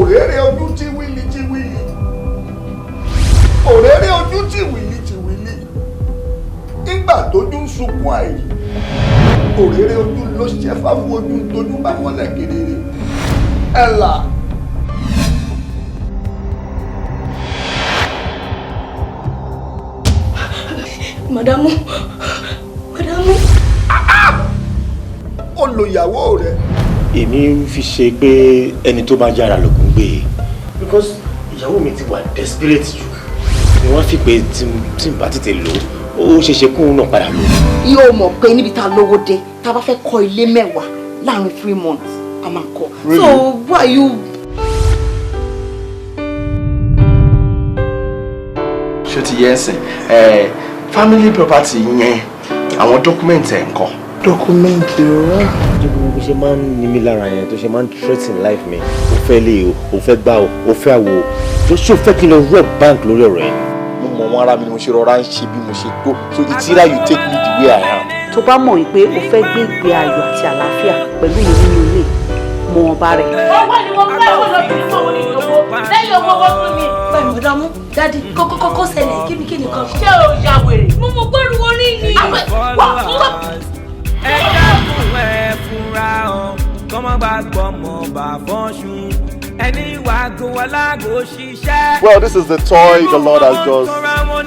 Òréré ojú tí wílí tí wílí, òréré ojú tí wílí tí wílí, nígbà tójú ń sunkún àìrí, òréré ojú ló ṣẹ́fá fún ojú tójú bá mọ́lẹ̀ kedere. Ẹ̀là. Màdámù, màdámù. Ó lo ìyàwó rẹ̀. Èmi fi ṣe pé ẹni tó bá yára lògùn gbé e, because ìyàwó mi ti wà desperate jù ni wọ́n fi pé tí n bá tètè lò ó, ó ṣeé ṣe kóun náà padà lò ó. Yóò mọ̀ pé níbi tá a lówó dé, tá a bá fẹ́ kọ́ ilé 10 láàrin 3 months, a máa kọ́. So why you. Ṣé ti yẹ ẹsìn ẹ family property yẹn, àwọn document ẹ̀ ń kọ́? Document rẹ. Ṣé gbogbo ṣe máa ń ní mi lára yẹn tó ṣe máa ń threaten life mi, o fẹ́ lé o, o fẹ́ gbá o, o fẹ́ àwo tó ṣe, o fẹ́ kí n lọ rob bank lórí ọ̀rọ̀ yẹn? Mo mọ̀ wọn, ara mi ni mo ṣe rọra ń ṣe bí mo ṣe tó, so it's either you take me the way I am. Tó bá mọ̀ wípé o fẹ́ gbé ìgbé ayọ̀ àti àlàáfíà pẹ̀lú mi nínú ilé, mọ ọba rẹ̀. Owó ni mo fẹ́, owó lọ sí fún òun ìjòkó lẹ́yìn owó, owó fún mi. Báyìí, mọ̀dámú, daddy, kọ́kọ́kọ́ ṣẹlẹ̀, kí ni kan. Ṣé o ya wèrè? Mo mọ̀ gbọ́dọ̀ orí ni. Wà wà. Ẹ dákun, ẹ fúnra ọ kọ́mọ́ bá gbọ́mọ̀ bá fọ́ṣù ẹni wàá gùn wọn lágò ṣiṣẹ́. Well, this is the toy the Lord has just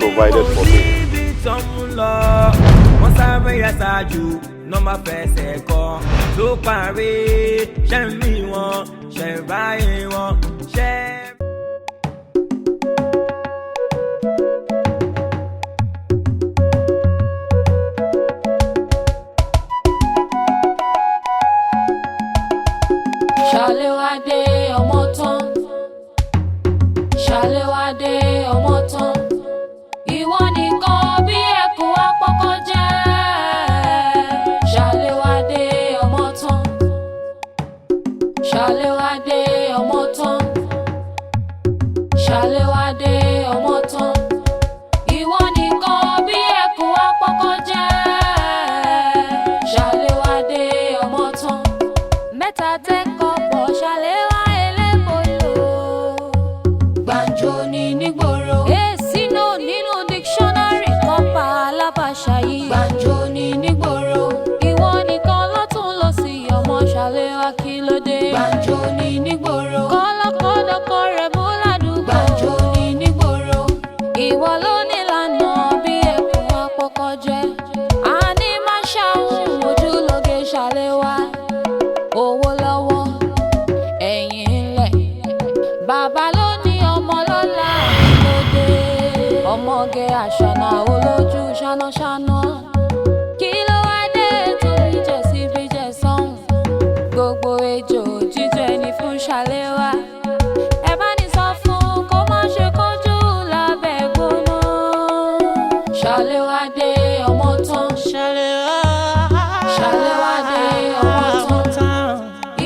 provided for me. Níbi tó ń lọ, wọ́n sáré yẹ ṣáájú nọ́mbà fẹsẹ̀ kọ́ ló parí ṣẹ́mi wọn ṣẹ̀ráyé wọn ṣẹ́. Ṣàléwádé ọmọ tán, Ṣàléwádé ọmọ tán, ìwọ nìkan bí ẹkùn apọ́kọ́ jẹ́. Ṣàléwádé ọmọ tán, Ṣàléwádé ọmọ tán, Ṣàléwádé ọmọ tán, ìwọ nìkan bí ẹkùn apọ́kọ́ jẹ́. Ṣàléwádé ọmọ tán, mẹ́ta tẹ́ kọ́pọ̀, Ṣàléwá elébòlò, gbàǹjo ní nígboro. Èsì náà nínú dictionary kọ́pà alábàṣà yìí. Gbàǹjo ní nígboro. Ìwọ nìkan lọ́tún lọ sí ọmọ Ṣàléwá, kí ló dé? Gbàǹjo ní nígboro. Kọ́lọ́kọ́dọ́kọ́ rẹ̀ mú ládùúgbò. Gbàǹjo ní nígboro. Ìwọ ló nílànà bí ẹkùn apọkọ jẹ. Àní má ṣàwọn ojúlóge Ṣàléwá. Owó lọ́wọ́ ẹ̀yìn ńlẹ̀. Bàbá ló ní ọmọ lọ́la lóde. Ọmọge àṣànà olójú ṣánáṣáná. Kí ló wá dé tó fi jẹ síbi jẹ sọ́hùn? Gbogbo ejò jíjẹ ní fún Ṣàléwá. Ẹ bá ní sọ fún kó má ṣe kánjú lábẹ́ gbóná. Ṣàléwá dé ọmọ tán. Ṣàléwá dé ọmọ tán.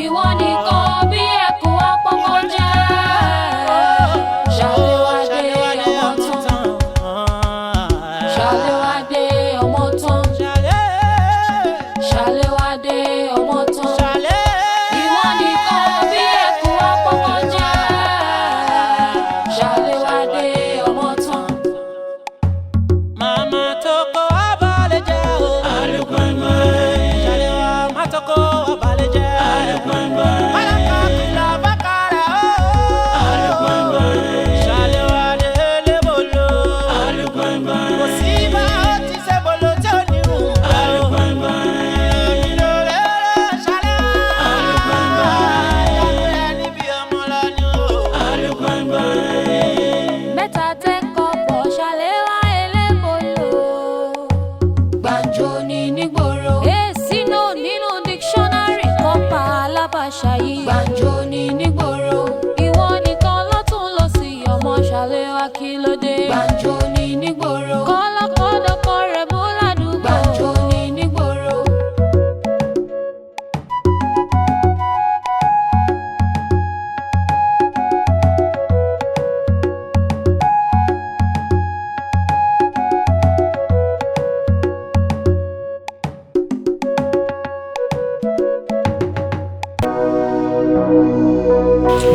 Ìwọ nìkan bí ẹkùn apọ́kọ́ jẹ́. Ṣàléwá dé ọmọ tán. Ṣàléwá dé ọmọ tán. Ṣàléwá dé ọmọ tán. Ìwọ nìkan bí ẹkùn apọ́kọ́ jẹ́. Ṣàléwá dé ọmọ tán. Màmá tó kó abalẹ̀ jẹ́ o. Ṣàlẹ́wà má tó kó abalẹ̀ jẹ́. Bálàkà kìlà bákàrà o. Ṣàlẹ́wà délé bolo. Kò sí bá ó ti ṣe bolo tí ò ní rùn. Ṣàlẹ́wà. Ìyàwó ẹni bí ọmọ lọ ni o. Mẹ́ta tẹ́ kọ́pọ̀, Ṣàléwá elébòlò, gbàǹjo ní nígboro. Èsì náà nínú dictionary kọ́pà alábàṣà yìí. Gbàǹjo ní nígboro. Ìwọ nìkan lọ́tún lọ sí ọmọ Ṣàléwá, kí ló dé? Gbàǹjo ní nígboro. Kọ́lọ́kọ́dọ́kọ́ rẹ̀ mú ládùúgbò. Gbàǹjo ní nígboro.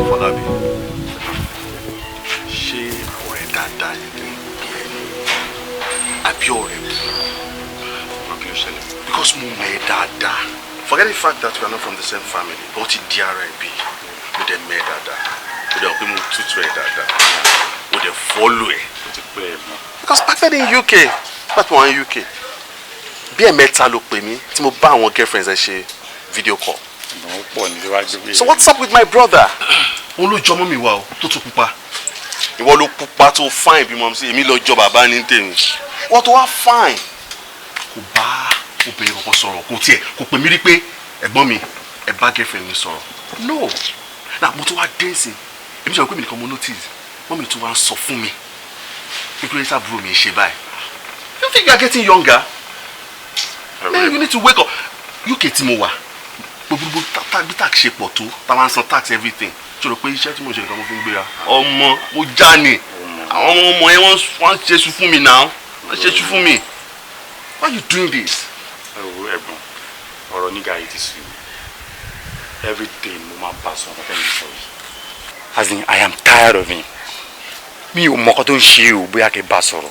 Fọlábí. Ṣé ọ̀rẹ́ dáadáa ni mo ń pè ẹ́ ní àbí ọ̀rẹ́ burúkú? Kí ló ṣẹlẹ̀? Because mo mọ̀ ẹ́ dáadáa. Forget the fact that we are not from the same family, but ó ti di ara ẹ̀ bí. Mo dẹ̀ mọ̀ ẹ́ dáadáa. Mo dẹ̀ mọ̀ pé mo tútù ẹ̀ dáadáa. Mo dẹ̀ follow ẹ̀. Ó ti pẹ́ ẹ̀ mọ́. Because back then in UK, back when in UK, bí ẹ̀mẹ́ta ló pè mí tí mo bá àwọn girlfriends ẹ ṣe video call. Ìgbọ̀n ó pọ̀ ní síwájú bí. So what's up with my brother? Òun ló jọ mọ́ mi wá o, tó tún pupa. Ìwọ ló pupa tó fine bí mọ̀ sí, èmi lọ jọ bàbá ní tèmi. Wọ́n tó wá fine. Kò bá obìnrin kankan sọ̀rọ̀, kò tiẹ̀, kò pè mí rí pé ẹ̀gbọ́n mi, ẹ bá girlfriend mi sọ̀rọ̀. No. Now mo tún wá dé sí, èmi sọ̀rọ̀ pé mi nìkan mo notice. Mummy tún wá ń sọ fún mi nítorí sábúrò mi ń ṣe báyìí. You think you are getting younger? Man, you need to wake up. UK tí mo wà, gbogbo bí tax ṣe pọ̀ tó, tá a máa ń san tax everything. Ṣé o rò pé iṣẹ́ tí mo ṣe nìkan mo fi ń gbéra? Ọmọ, mo já ni. Àwọn ọmọ yẹn wọ́n ń ṣe su fún mi now. Wọ́n ń ṣe su fún mi. Why you doing this? Ẹ wo ẹ̀gbọ́n, ọ̀rọ̀ nígbà yìí ti sú mi. Everything mo máa ń bá sọ ọ̀rọ̀ tẹ́lẹ̀ sọ yìí. As in, I am tired of him. Mi ò mọ ọkọ tó ń ṣe o, bóyá kẹ́ bá sọ̀rọ̀.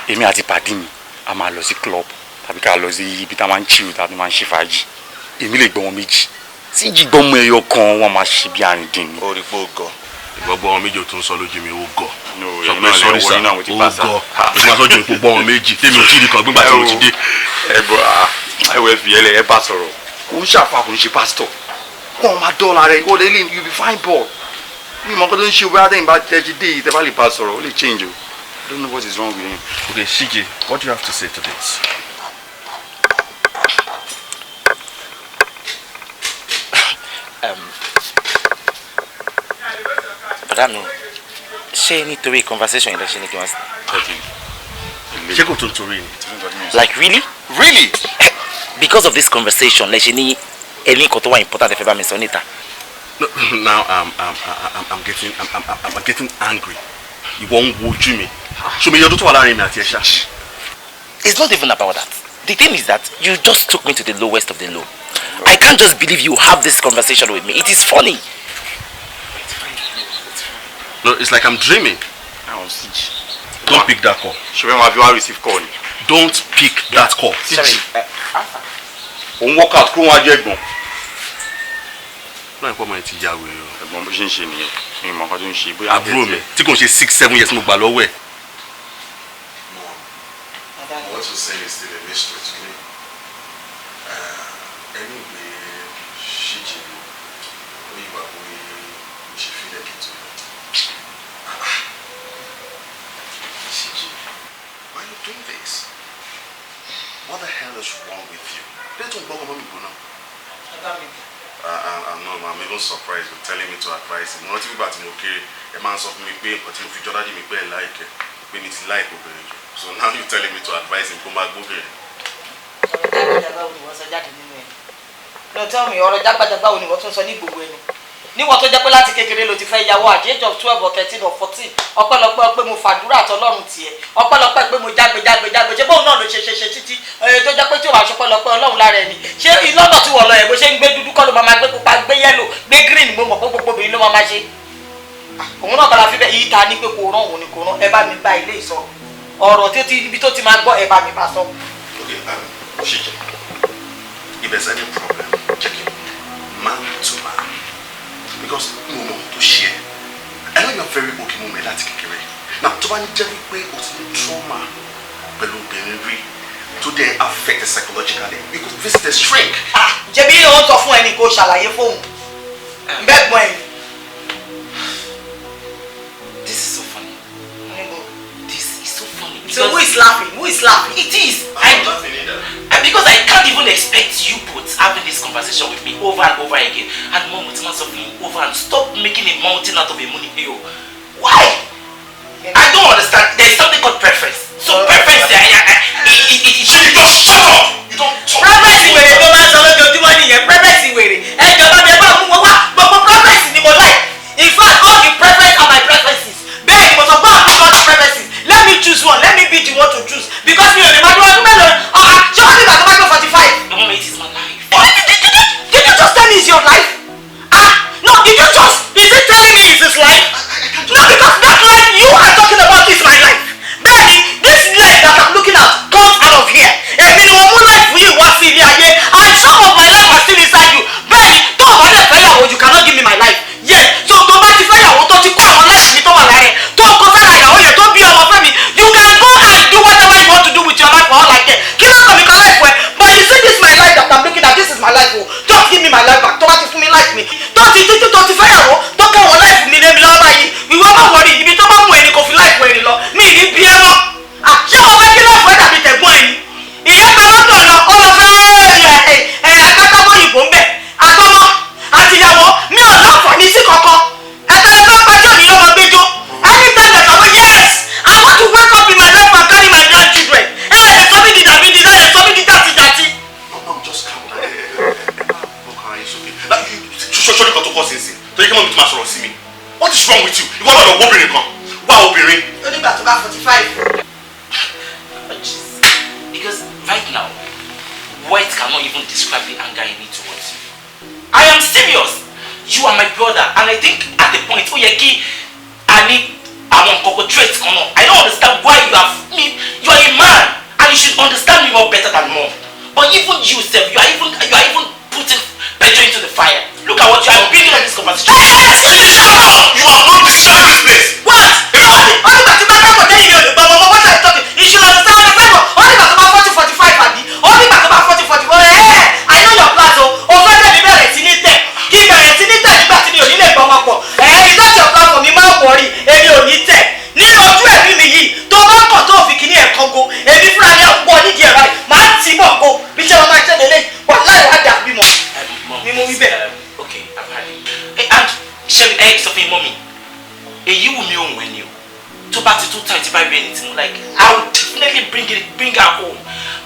Èmi àti pàdí mi, a máa lọ sí club tàbí ká lọ sí ibi tá a máa ń chill tàbí máa ń ṣe fàájì. Èmi lè gbọ́ wọn méjì. Tí jí gbọ́ mọ ẹyọ kan, wọ́n máa ṣe bí arìndìn ni. Ó rí pé ó gọ̀. Ìwọ gbọ́ wọn méjì, ó tún sọ lójú mi, ó gọ̀. Sọ Ẹ̀yin pé náà lẹ sorry wọ sir, yín náà mo ti ó bá sá. gọ̀. Ó ti máa sọ́jú ipò gbọ́ wọn méjì, tèmi ò tí ì rí kan gbígbà tí mo ti dé. Ẹ bọ ẹ wẹ fi ẹlẹ ẹ bá sọ̀rọ̀. Kò ń ṣàfà, kò ń ṣe pásítọ̀. Kó o máa dọ́là rẹ, kó o lè lè you be fine boy. Mi mọ̀ nǹkan tó ń ṣe bóyá tẹ́yìn bá tẹ́ ṣe dé yìí, tẹ́ bá lè bá sọ̀rọ̀, ó lè change o. I don't know what is wrong with him. Okay, Shiji, what do you have to say to this? Bọ̀dá mi, ṣé nítorí conversation yìí lẹ ṣe ní kí wọ́n sí? Ṣé kò tó ń torí ni? Like really? Really? Because of this conversation lẹ ṣe ní ẹni nǹkan tó wà important ẹ fẹ́ bá mi sọ níta. No, now I'm getting angry. Ìwọ ń wojú mi. Ṣé mi yọdún tó wà láàrin mi àti ẹ ṣá? It's not even about that. The thing is that you just took me to the lowest of the low. I can't just believe you have this conversation with me. It is funny. No, it's like I'm dreaming. Àwọn CG. Don't pick that call. Ṣé fẹ́ máa fi wá receive call ni? Don't pick that call. Sorry. Òun work out kúrò wájú ẹ̀gbọ́n. Láì pọ́ ọmọ yẹn ti ya wèrè o. Ẹ̀gbọ́n, bó ṣe ń ṣe nìyẹn. Mi mọ̀ nǹkan tó ń ṣe bóyá. Àbúrò mi tí kò ń ṣe 6-7 years mo gbà lọ́wọ́ ẹ̀. What you say is still a mystery to me. Ẹni pé ṣíjì ó yíwà bóyá mo ṣe fílẹ̀ kí n tó lọ. Ṣíjì, why you doing this? What the hell is wrong with you? Bí tó ń gbọ́ ọmọ mi gbóná. No, I'm even surprised you're telling me to advise him. Mo rántí gbígbà tí mo kéré, ẹ máa ń sọ fún mi pé nǹkan tí mo fi jọ́ daddy mi pé ẹ̀ like ẹ́, pé mi ti like obìnrin jù. So now you telling me to advise him kó máa gbóbìnrin. Ọ̀rọ̀ jágbajàgba wo ni wọ́n sọ jáde nínú ẹ̀? No, tell me, ọ̀rọ̀ jágbajàgba wo ni wọ́n tún sọ ní gbogbo ẹnu? Níwọ̀n tó jẹ́ pé láti kékeré ló ti fẹ́ yàwó at the age of 12 or 13 or 14, ọpẹ́lọpẹ́ pé mo fàdúrà tọlọ́run tiẹ̀, ọpẹ́lọpẹ́ pé mo jágbe jágbe jágbe, ṣé bóun náà ló ṣe ṣe ṣe títí tó jẹ́ pé tí ò bá ṣọpẹ́lọpẹ́ Ọlọ́run lára ẹni, ṣé ìlọ́nà tí wọ́n lọ yẹn, bó ṣe ń gbé dúdú kọ́ ló máa gbé pupa, gbé yellow, gbé green? Mo mọ̀ pé gbogbo obìnrin ló máa ṣe. Òun náà kọ́ra fi bẹ́ẹ̀ yìí ta ní pé kò rán òun ni kò rán. Ẹ bá mi bá ilé ìsọ̀rọ̀, ọ̀rọ̀ tí ó ti ibi tó ti máa gbọ́, ẹ bá mi bá sọ. Okay, Shiji, if there's any problem, check it man to man. Because mo mọ̀ tó ṣe ẹ́. I know you're very okay, mo mọ̀ ẹ́ láti kékeré. Now, tó bá ní jẹ́ wípé o ti ní trauma pẹ̀lú obìnrin rí tó dẹ̀ affect psychologically, you could visit a shrink. Ah, jẹ̀bi ló ń sọ fún ẹni kó ṣàlàyé fóun bẹ́ẹ̀ gbọ́n ẹ̀. This is so funny. This is so funny. So who is laughing? Who is laughing? It is. I don't. And because I can't even expect you both having this conversation with me over and over again. And mom with something over and stop making a mountain out of a molehill. Why? I don't understand. There's something called preference. So preference, it You just shut up! You don't talk. Preference wèrè tó máa ń sọ lójoojúmọ́ nìyẹn, preference wèrè. Ẹ jọba mi, ẹ bá mú wọn wá, gbogbo preference ni mo like. In fact, all the preference are my preferences. Bẹ́ẹ̀ ni mo sọ, go and pick all the preferences. Let me choose one. Let me be the one to choose. Because mi ò lè máa dúró ọdún mélòó. Ọ̀hà, ṣé wọ́n ní ìgbà tó bá gbé 45? Mom, it is my life. Did you just tell me it's your life? Ah, no, did you just, is it telling me it's his life? No, because that life you bá 45. Because right now, words cannot even describe the anger in me towards you. I am serious. You are my brother, and I think at the point, oh yeah, kí I need àwọn nǹkan traits kan náà. I don't understand why you have me. You are a man, and you should understand me more better than mom. But even you sef, you are even putting petrol into the fire. Look at what you are bringing on this conversation. Shut up! You are not destroying this place. What? Ó nígbà tí bá dábọ̀ tẹ́yìn mi ò lè gbọ́ ọmọ. What are you talking? You should understand the favour. Ó nígbà tó bá 40 45 àbí? Ó nígbà tó bá 40 44. Ẹ̀, I know your plans o. O fẹ́ tẹ̀mí bẹ̀rẹ̀ sí ní tẹ̀. Kí bẹ̀rẹ̀ sí ní tẹ̀ nígbà tí mi ò ní lè gbọ́ ọmọ pọ̀. Ẹ̀, is that your plan for me? Má worry, èmi ò ní tẹ̀. Ní ojú ẹ̀mí mi yìí, tó bá kàn tó fi kíní ẹ̀ kángo, èmi fúnra mi á wọ nídìí ẹ̀ báyìí, màá tì í bọ̀ kó. Bí ṣé wọn máa ṣẹ́ lélẹ́yìí, wà láì wá dà bímọ. Mom, Ni mo wí bẹ́ẹ̀. Okay, I've had it. Hey, and ṣe ẹ sọ fún mi, mummy, èyí wù mí òun ẹni o. Tó bá ti tó time tí bá rí ẹni tí mo like, I will definitely bring her home.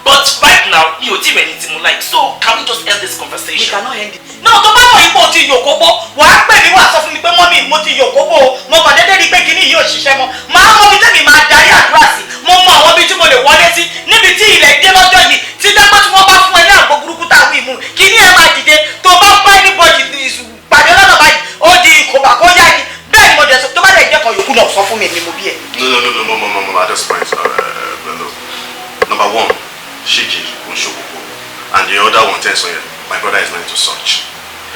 But right now, mi ò tí ì rí ẹni tí mo like. So can we just end this conversation? We cannot end it. No, tó bá mọ̀ ipò ti yòkóbó, wàá pè mí, wàá sọ fún mi pé, "Mummy, mo ti yòkóbó o, mo kàn déédéé rí pé kinní yìí ò ṣiṣẹ́ mọ́." Màá mọ ibi tẹ́mi máa darí àdúrà sí. Mo mọ àwọn ibi tí mo lè wọlé sí níbi tí ilẹ̀ dé lọ́jọ́ yìí tí dápẹ́ tí wọ́n bá fún ẹ ní àgbo burúkú tá a wí mú. Kinní ẹ máa dìde tó bá bá anybody pàdé lọ́nà báyìí, ó di kòbá kó yá ni. Bẹ́ẹ̀ ni mo dẹ̀ sọ, tó bá dẹ̀ jẹ́ kan yòókù náà, sọ fún mi, èmi mo bí ẹ. No, no, no, no, no, no, no, no, at this point, no, no. Number one, Shiji Unshokoko. And the other one, Tenso, my brother is not into such.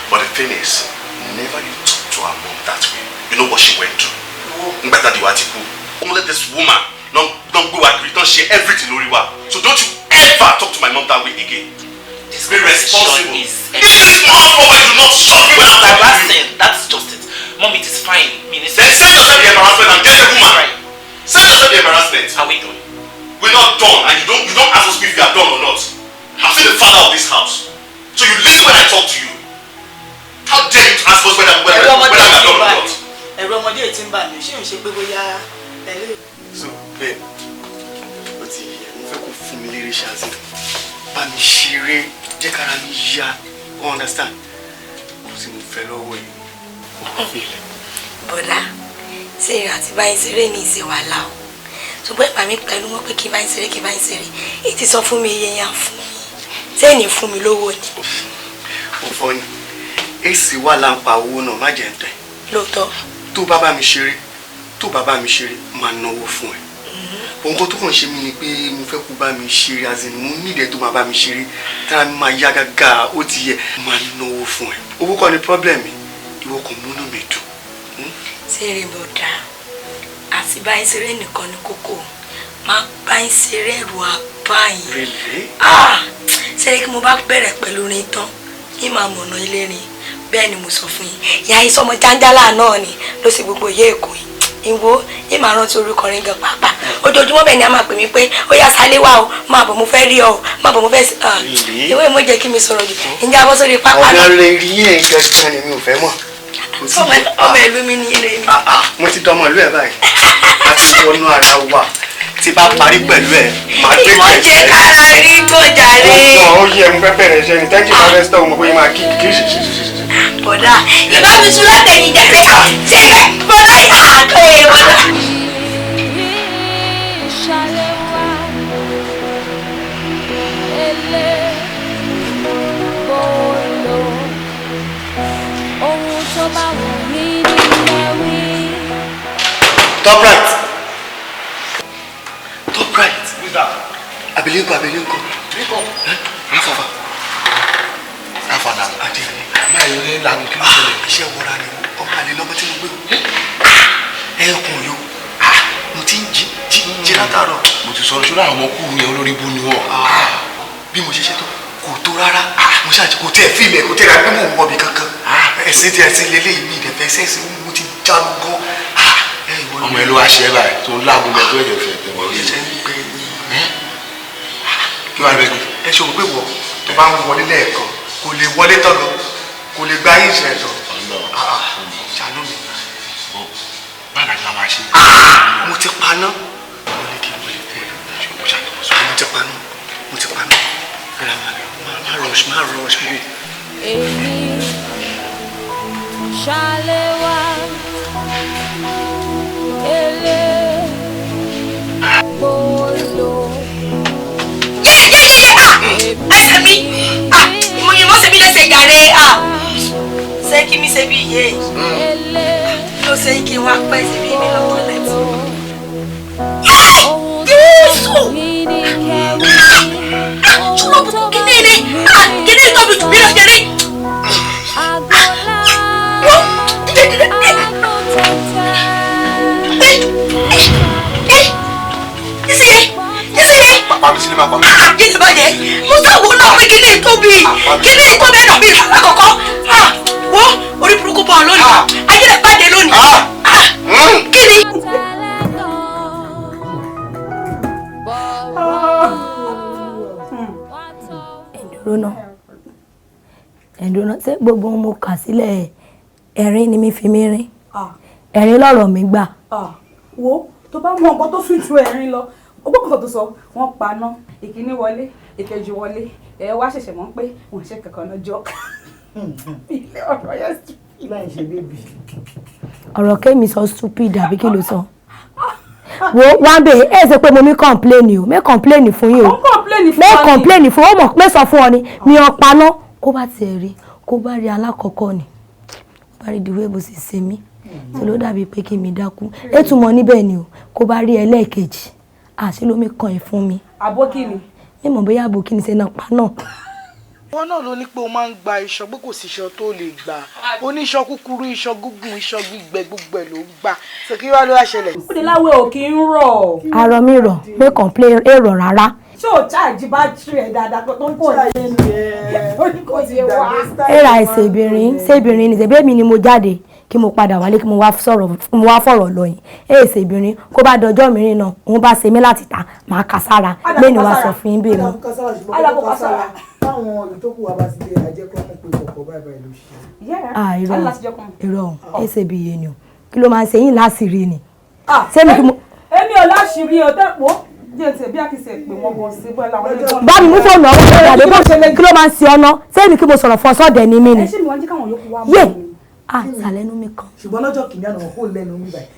But the thing is, never you talk to her mom that way. You know what she went through. Nígbà tá a di wa ti kú. Only this woman, no, don't go agree, don't share everything lórí wa. So don't you ever talk to my mom that way again. This Be responsible. Is If this mom over, do not shut me when I'm talking to you. Embarrassing. That's just it. Mom, it is fine. Me, Then save yourself the embarrassment and get a woman. Right. Save yourself the embarrassment. Are we done? We're not done, and you don't ask us if we are done or not. I'm still the father of this house. So you listen when I talk to you. How dare you ask us whether whether, Ẹ̀rọ ọmọdé whether we are ti done ń or bà not? mí. Ẹ̀rọ ọmọdé ti ń bà mí. Ṣé ò ń ṣe pé bóyá ẹ̀lẹ́. So babe, ó ti yẹ, mo fẹ́ kó fún mi lérè ṣáàzì, bá mi ṣeré, jẹ́ kára mi yá, o understand? Kò sí mo fẹ́ lọ́wọ́ ẹ̀, ó fi ilẹ̀. Bọ̀dá, ṣe àti báyìí ṣeré ní ìṣe wàhálà o, ṣùgbọ́n ìpà mi pẹ̀lú wọn pé kí n báyìí ṣeré, kí n báyìí ṣeré, èyí ti sọ fún mi iye yẹn fún mi, sẹ́ẹ̀nì fún mi lówó ni. Ó fọ́ ni èsì wà láǹpa owó náà, má jẹ́ ń tẹ̀. Lóòótọ́. Tó bá bá mi ṣeré, tó bá bá mi ṣeré, máa náwó fún ẹ. Nǹkan tó kàn ṣe mí ni pé mo fẹ́ kó bá mi ṣeré, as in mo nílẹ̀ tó máa bá mi ṣeré, tára mi máa yá gágá. Ó ti yẹ, máa náwó fún ẹ. Owó kọ́ ni problem mi, ìwọ kò múnú mi dùn. Ṣeré bọ̀dá, àti báyìí ṣeré nìkan ní kókó, máa báyìí ṣeré, ẹ̀rù àbáyìí. Really? Ah, ṣeré kí mo bá bẹ̀rẹ̀ pẹ̀lú rin tán kí màá mọ̀nà ilé rin. Bẹ́ẹ̀ ni mo sọ fún yín, ìyá yín sọmọ jáńjálà náà ni ló sì gbogbo ìyá èkó yìí ìwọ yìí, máa rántí orúkọ rẹ̀ gan pàápàá. Ojoojúmọ́ bẹ́ẹ̀ ni a máa pè mí pé, "Ó yá, sálé wá o, máa bọ̀, mo fẹ́ rí ọ o, máa bọ̀, mo fẹ́." Ìwé ìmọ̀ jẹ́ kí mi sọ̀rọ̀ jù. Ǹjẹ́ abọ́ sórí pápá Ọ̀nà náà? rẹ̀ rí yẹn gangan ni mi ò fẹ́ mọ̀. Ọmọ ìlú mi ní ilé mi. Mo ti dọmọ ìlú ẹ̀ báyìí, a ti wọnú ara wa. Tí bá parí pẹ̀lú ẹ̀, màá gbé. Ìmọ̀ jẹ́ kára rí tó jàre. Ó yẹ, mo fẹ́ bẹ̀rẹ̀ iṣẹ́ ni. Thank you, harvester. Mo bóyá máa kí kí. Bọ̀dá, ìbá mi sùn látẹ̀yìn jàre. Ṣé bọ̀dá yà á tó yẹ bọ̀dá. Ṣàlẹ́wà elébolo, ohun tó bá wù mí ní kẹ́wí. Top right, top right. Abilékọ, abilékọ. Rafafa. Rafa na. Adé. Máa yọ ní ìlànà, kí ló ṣẹlẹ̀? Iṣẹ́ wọra ni, ọmọ àlè lọ́mọ tí mo gbé o. Ẹkùn yó, mo ti ń jí jí jí látàárọ̀. Mo ti sọ̀rọ̀ sórí àwọn ọmọ kúrú yẹn, olórí bú ni wọ́n. Bí mo ṣe ṣe tó kò tó rárá, mo ṣáà kò tẹ̀ fíìmù ẹ̀, kò tẹ̀ rà pé mò ń wọbi kankan. Ẹ̀sìn tí ẹ̀sìn lélẹ́yìí mi ìdẹ̀fẹ́ sẹ́sìn, mo ti jánu gan. Ọmọ ẹ ló wá ṣe é báyìí tó ń láàgùn bẹ tó ẹ̀jẹ̀ fẹ́ tẹ̀ wọ́n. Ṣe ń gbé. Kí wàá bẹ gbé? Ẹ ṣe òun pé wọ tó bá ń wọlé lẹ́ẹ̀kan, kò lè wọlé tán lọ, kò lè gba ayé ìṣẹ̀ lọ. Ṣàánú mi. Báwo la ṣe máa ṣe? Mo ti paná. Wọlé kí wọlé wọlé, mo ti paná, mo ti paná. Rárá, má rush, má rush mi. Èmi ṣàlẹ́wà elébolo, Yé ló ṣe ń kí n wá pẹ́ síbi mi lọ tọ́lẹ̀tì. Jésù! Ṣùgbọ́n kíní ni kíní tóbi jù mí lọ jẹrí. Pa mi sílé, máa pa mi. Kí ni bàjẹ́? Musa wo náà pé kíní tóbi kíní tóbi ẹ̀nà mi àkọ́kọ́. Wo orí burúkú bọ̀ lónìí. Ayé rẹ̀ bàjẹ́ lónìí. Kí ni? Ẹ̀dùn náà ṣé gbogbo mo kà sílẹ̀ ẹ̀rín ni mi fi mí rín, ẹ̀rín lọ̀rọ̀ mi gbà. Wo tó bá mọ nǹkan tó sùn ju ẹ̀rín lọ, ọgbọ́n kan tó sọ wọ́n paná, ìkíní wọlé, ìkejì wọlé, ẹ wá ṣẹ̀ṣẹ̀ mọ̀ pé wọ́n ṣe kankan lọ́jọ́ ilé ọ̀rọ̀ yẹn stupid. Láì ṣe bébì. Ọ̀rọ̀ kémi sọ stupid àbí kí ló sọ? Wo wá bẹ ẹ ṣe pé mo mi complain o, mi complain fún yín o, mi complain fún ọ, mọ̀ pé sọ fún ọ ni mi ò paná. Kó bá tiẹ̀ rí, kó bá rí alákọ̀ọ́kọ́ ni, kó bá rí ìdíwọ́ bó sì ṣe mí tí ló dàbí pé kí mi dákú. Ètùmọ̀ níbẹ̀ ni o, kó bá rí ẹlẹ́ẹ̀kejì àṣé lómi kan ẹ̀ fún mi. Àbókí ni. Mímọ̀ bóyá àbókí ni ṣe náà pa náà. Wọn náà ló ní pé o máa ń gba iṣan, pé kò sí iṣan tó lè gbà. Oníṣan kúkúrú, iṣan gúngùn, iṣan gbígbẹ, gbogbo ẹ ló ń gbà. Ṣé kí wàá ló wá ṣẹlẹ̀? Ó ní láwẹ̀ ò kí ń rọ̀. Arọ mi rọ̀, mi complain èrò rárá. Ṣé o ṣáàjì bátìrì ẹ̀ dáadáa tó ń kò ní kò ní wá? Èrà ìṣèbìrín ṣèbìrín ní ṣèbí mi ni mo jáde kí mo padà wálé kí mo wá fọ̀rọ̀ lọ yìí. Èrè ìṣèbìrín kó bá dọjọ́ mìíràn náà, òun bá ṣe mí láti ta, màá kà sára, lẹ́nu wa sọ fún yín bẹ́ẹ̀ mọ́. Àdàpọ̀ kására. Táwọn ìtókù wa bá ti dé, àjẹkọ́ mọ̀ pé kọ̀ọ̀kan báyìí báyìí ló ṣe. Irọ́ ẹsẹ̀ bí iye ni o, kí ló máa ń ṣe yín láṣìírí ni. Èmi ò láṣìírí o, tẹ́pọ̀ díẹ̀ tiẹ̀ bí àkìsẹ̀ pé wọ́n gan sí bọ́lá àwọn ẹlẹ́gbọ́n. Bá mi mú fóònù ọwọ́ rẹ̀ àdébò, kí ló máa ń ṣe ọ́nà? Sẹ́mi kí mo sọ̀rọ̀ fún ọ sọ́dẹ̀ ni mí ni. Ẹ ṣé mi wá jí káwọn yòókù wá mọ́ Yé mi. Àtàlẹ́nu mi kan. Ṣùgbọ́n lọ́jọ́ kìíní àná kò lẹ́nu mi báyìí.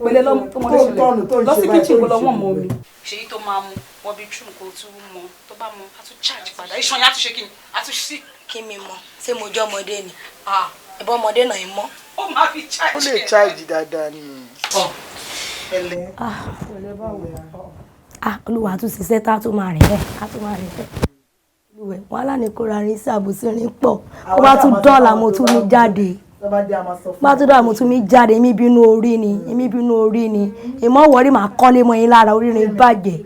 Pẹ̀lẹ́ lọ́mọdé ṣẹlẹ̀ lọ sí kíchìn kó lọ wọ́n mọ́ mi. Ṣèyí tó máa mu wọ́n bí tún kó tún mọ tó bá mọ a tún charge padà, iṣan yẹn a tún ṣe kí ni a tún ṣí. Kí mi mọ ṣé mo jẹ́ ọmọdé ni? Ẹ̀bọ́n ọmọdé náà ń mọ́. Ó máa fi charge. Ó lè charge dáadáa ni. Olúwa tún ṣiṣẹ́ tá a tún máa rìn bẹ́ẹ̀, a tún máa rìn bẹ́ẹ̀. Olúwẹ̀ wàhálà ni kó ra rin sí àbòsí rin pọ̀. Ó bá tún dọ́là mo tún mi jáde. Bá tún dọ́là mo tún mi jáde, èmi bínú orí ni, èmi bínú orí ni. Ìmọ̀ wọ̀rí màá kọ́lé mọ́ yín lára, orí rin bàjẹ́.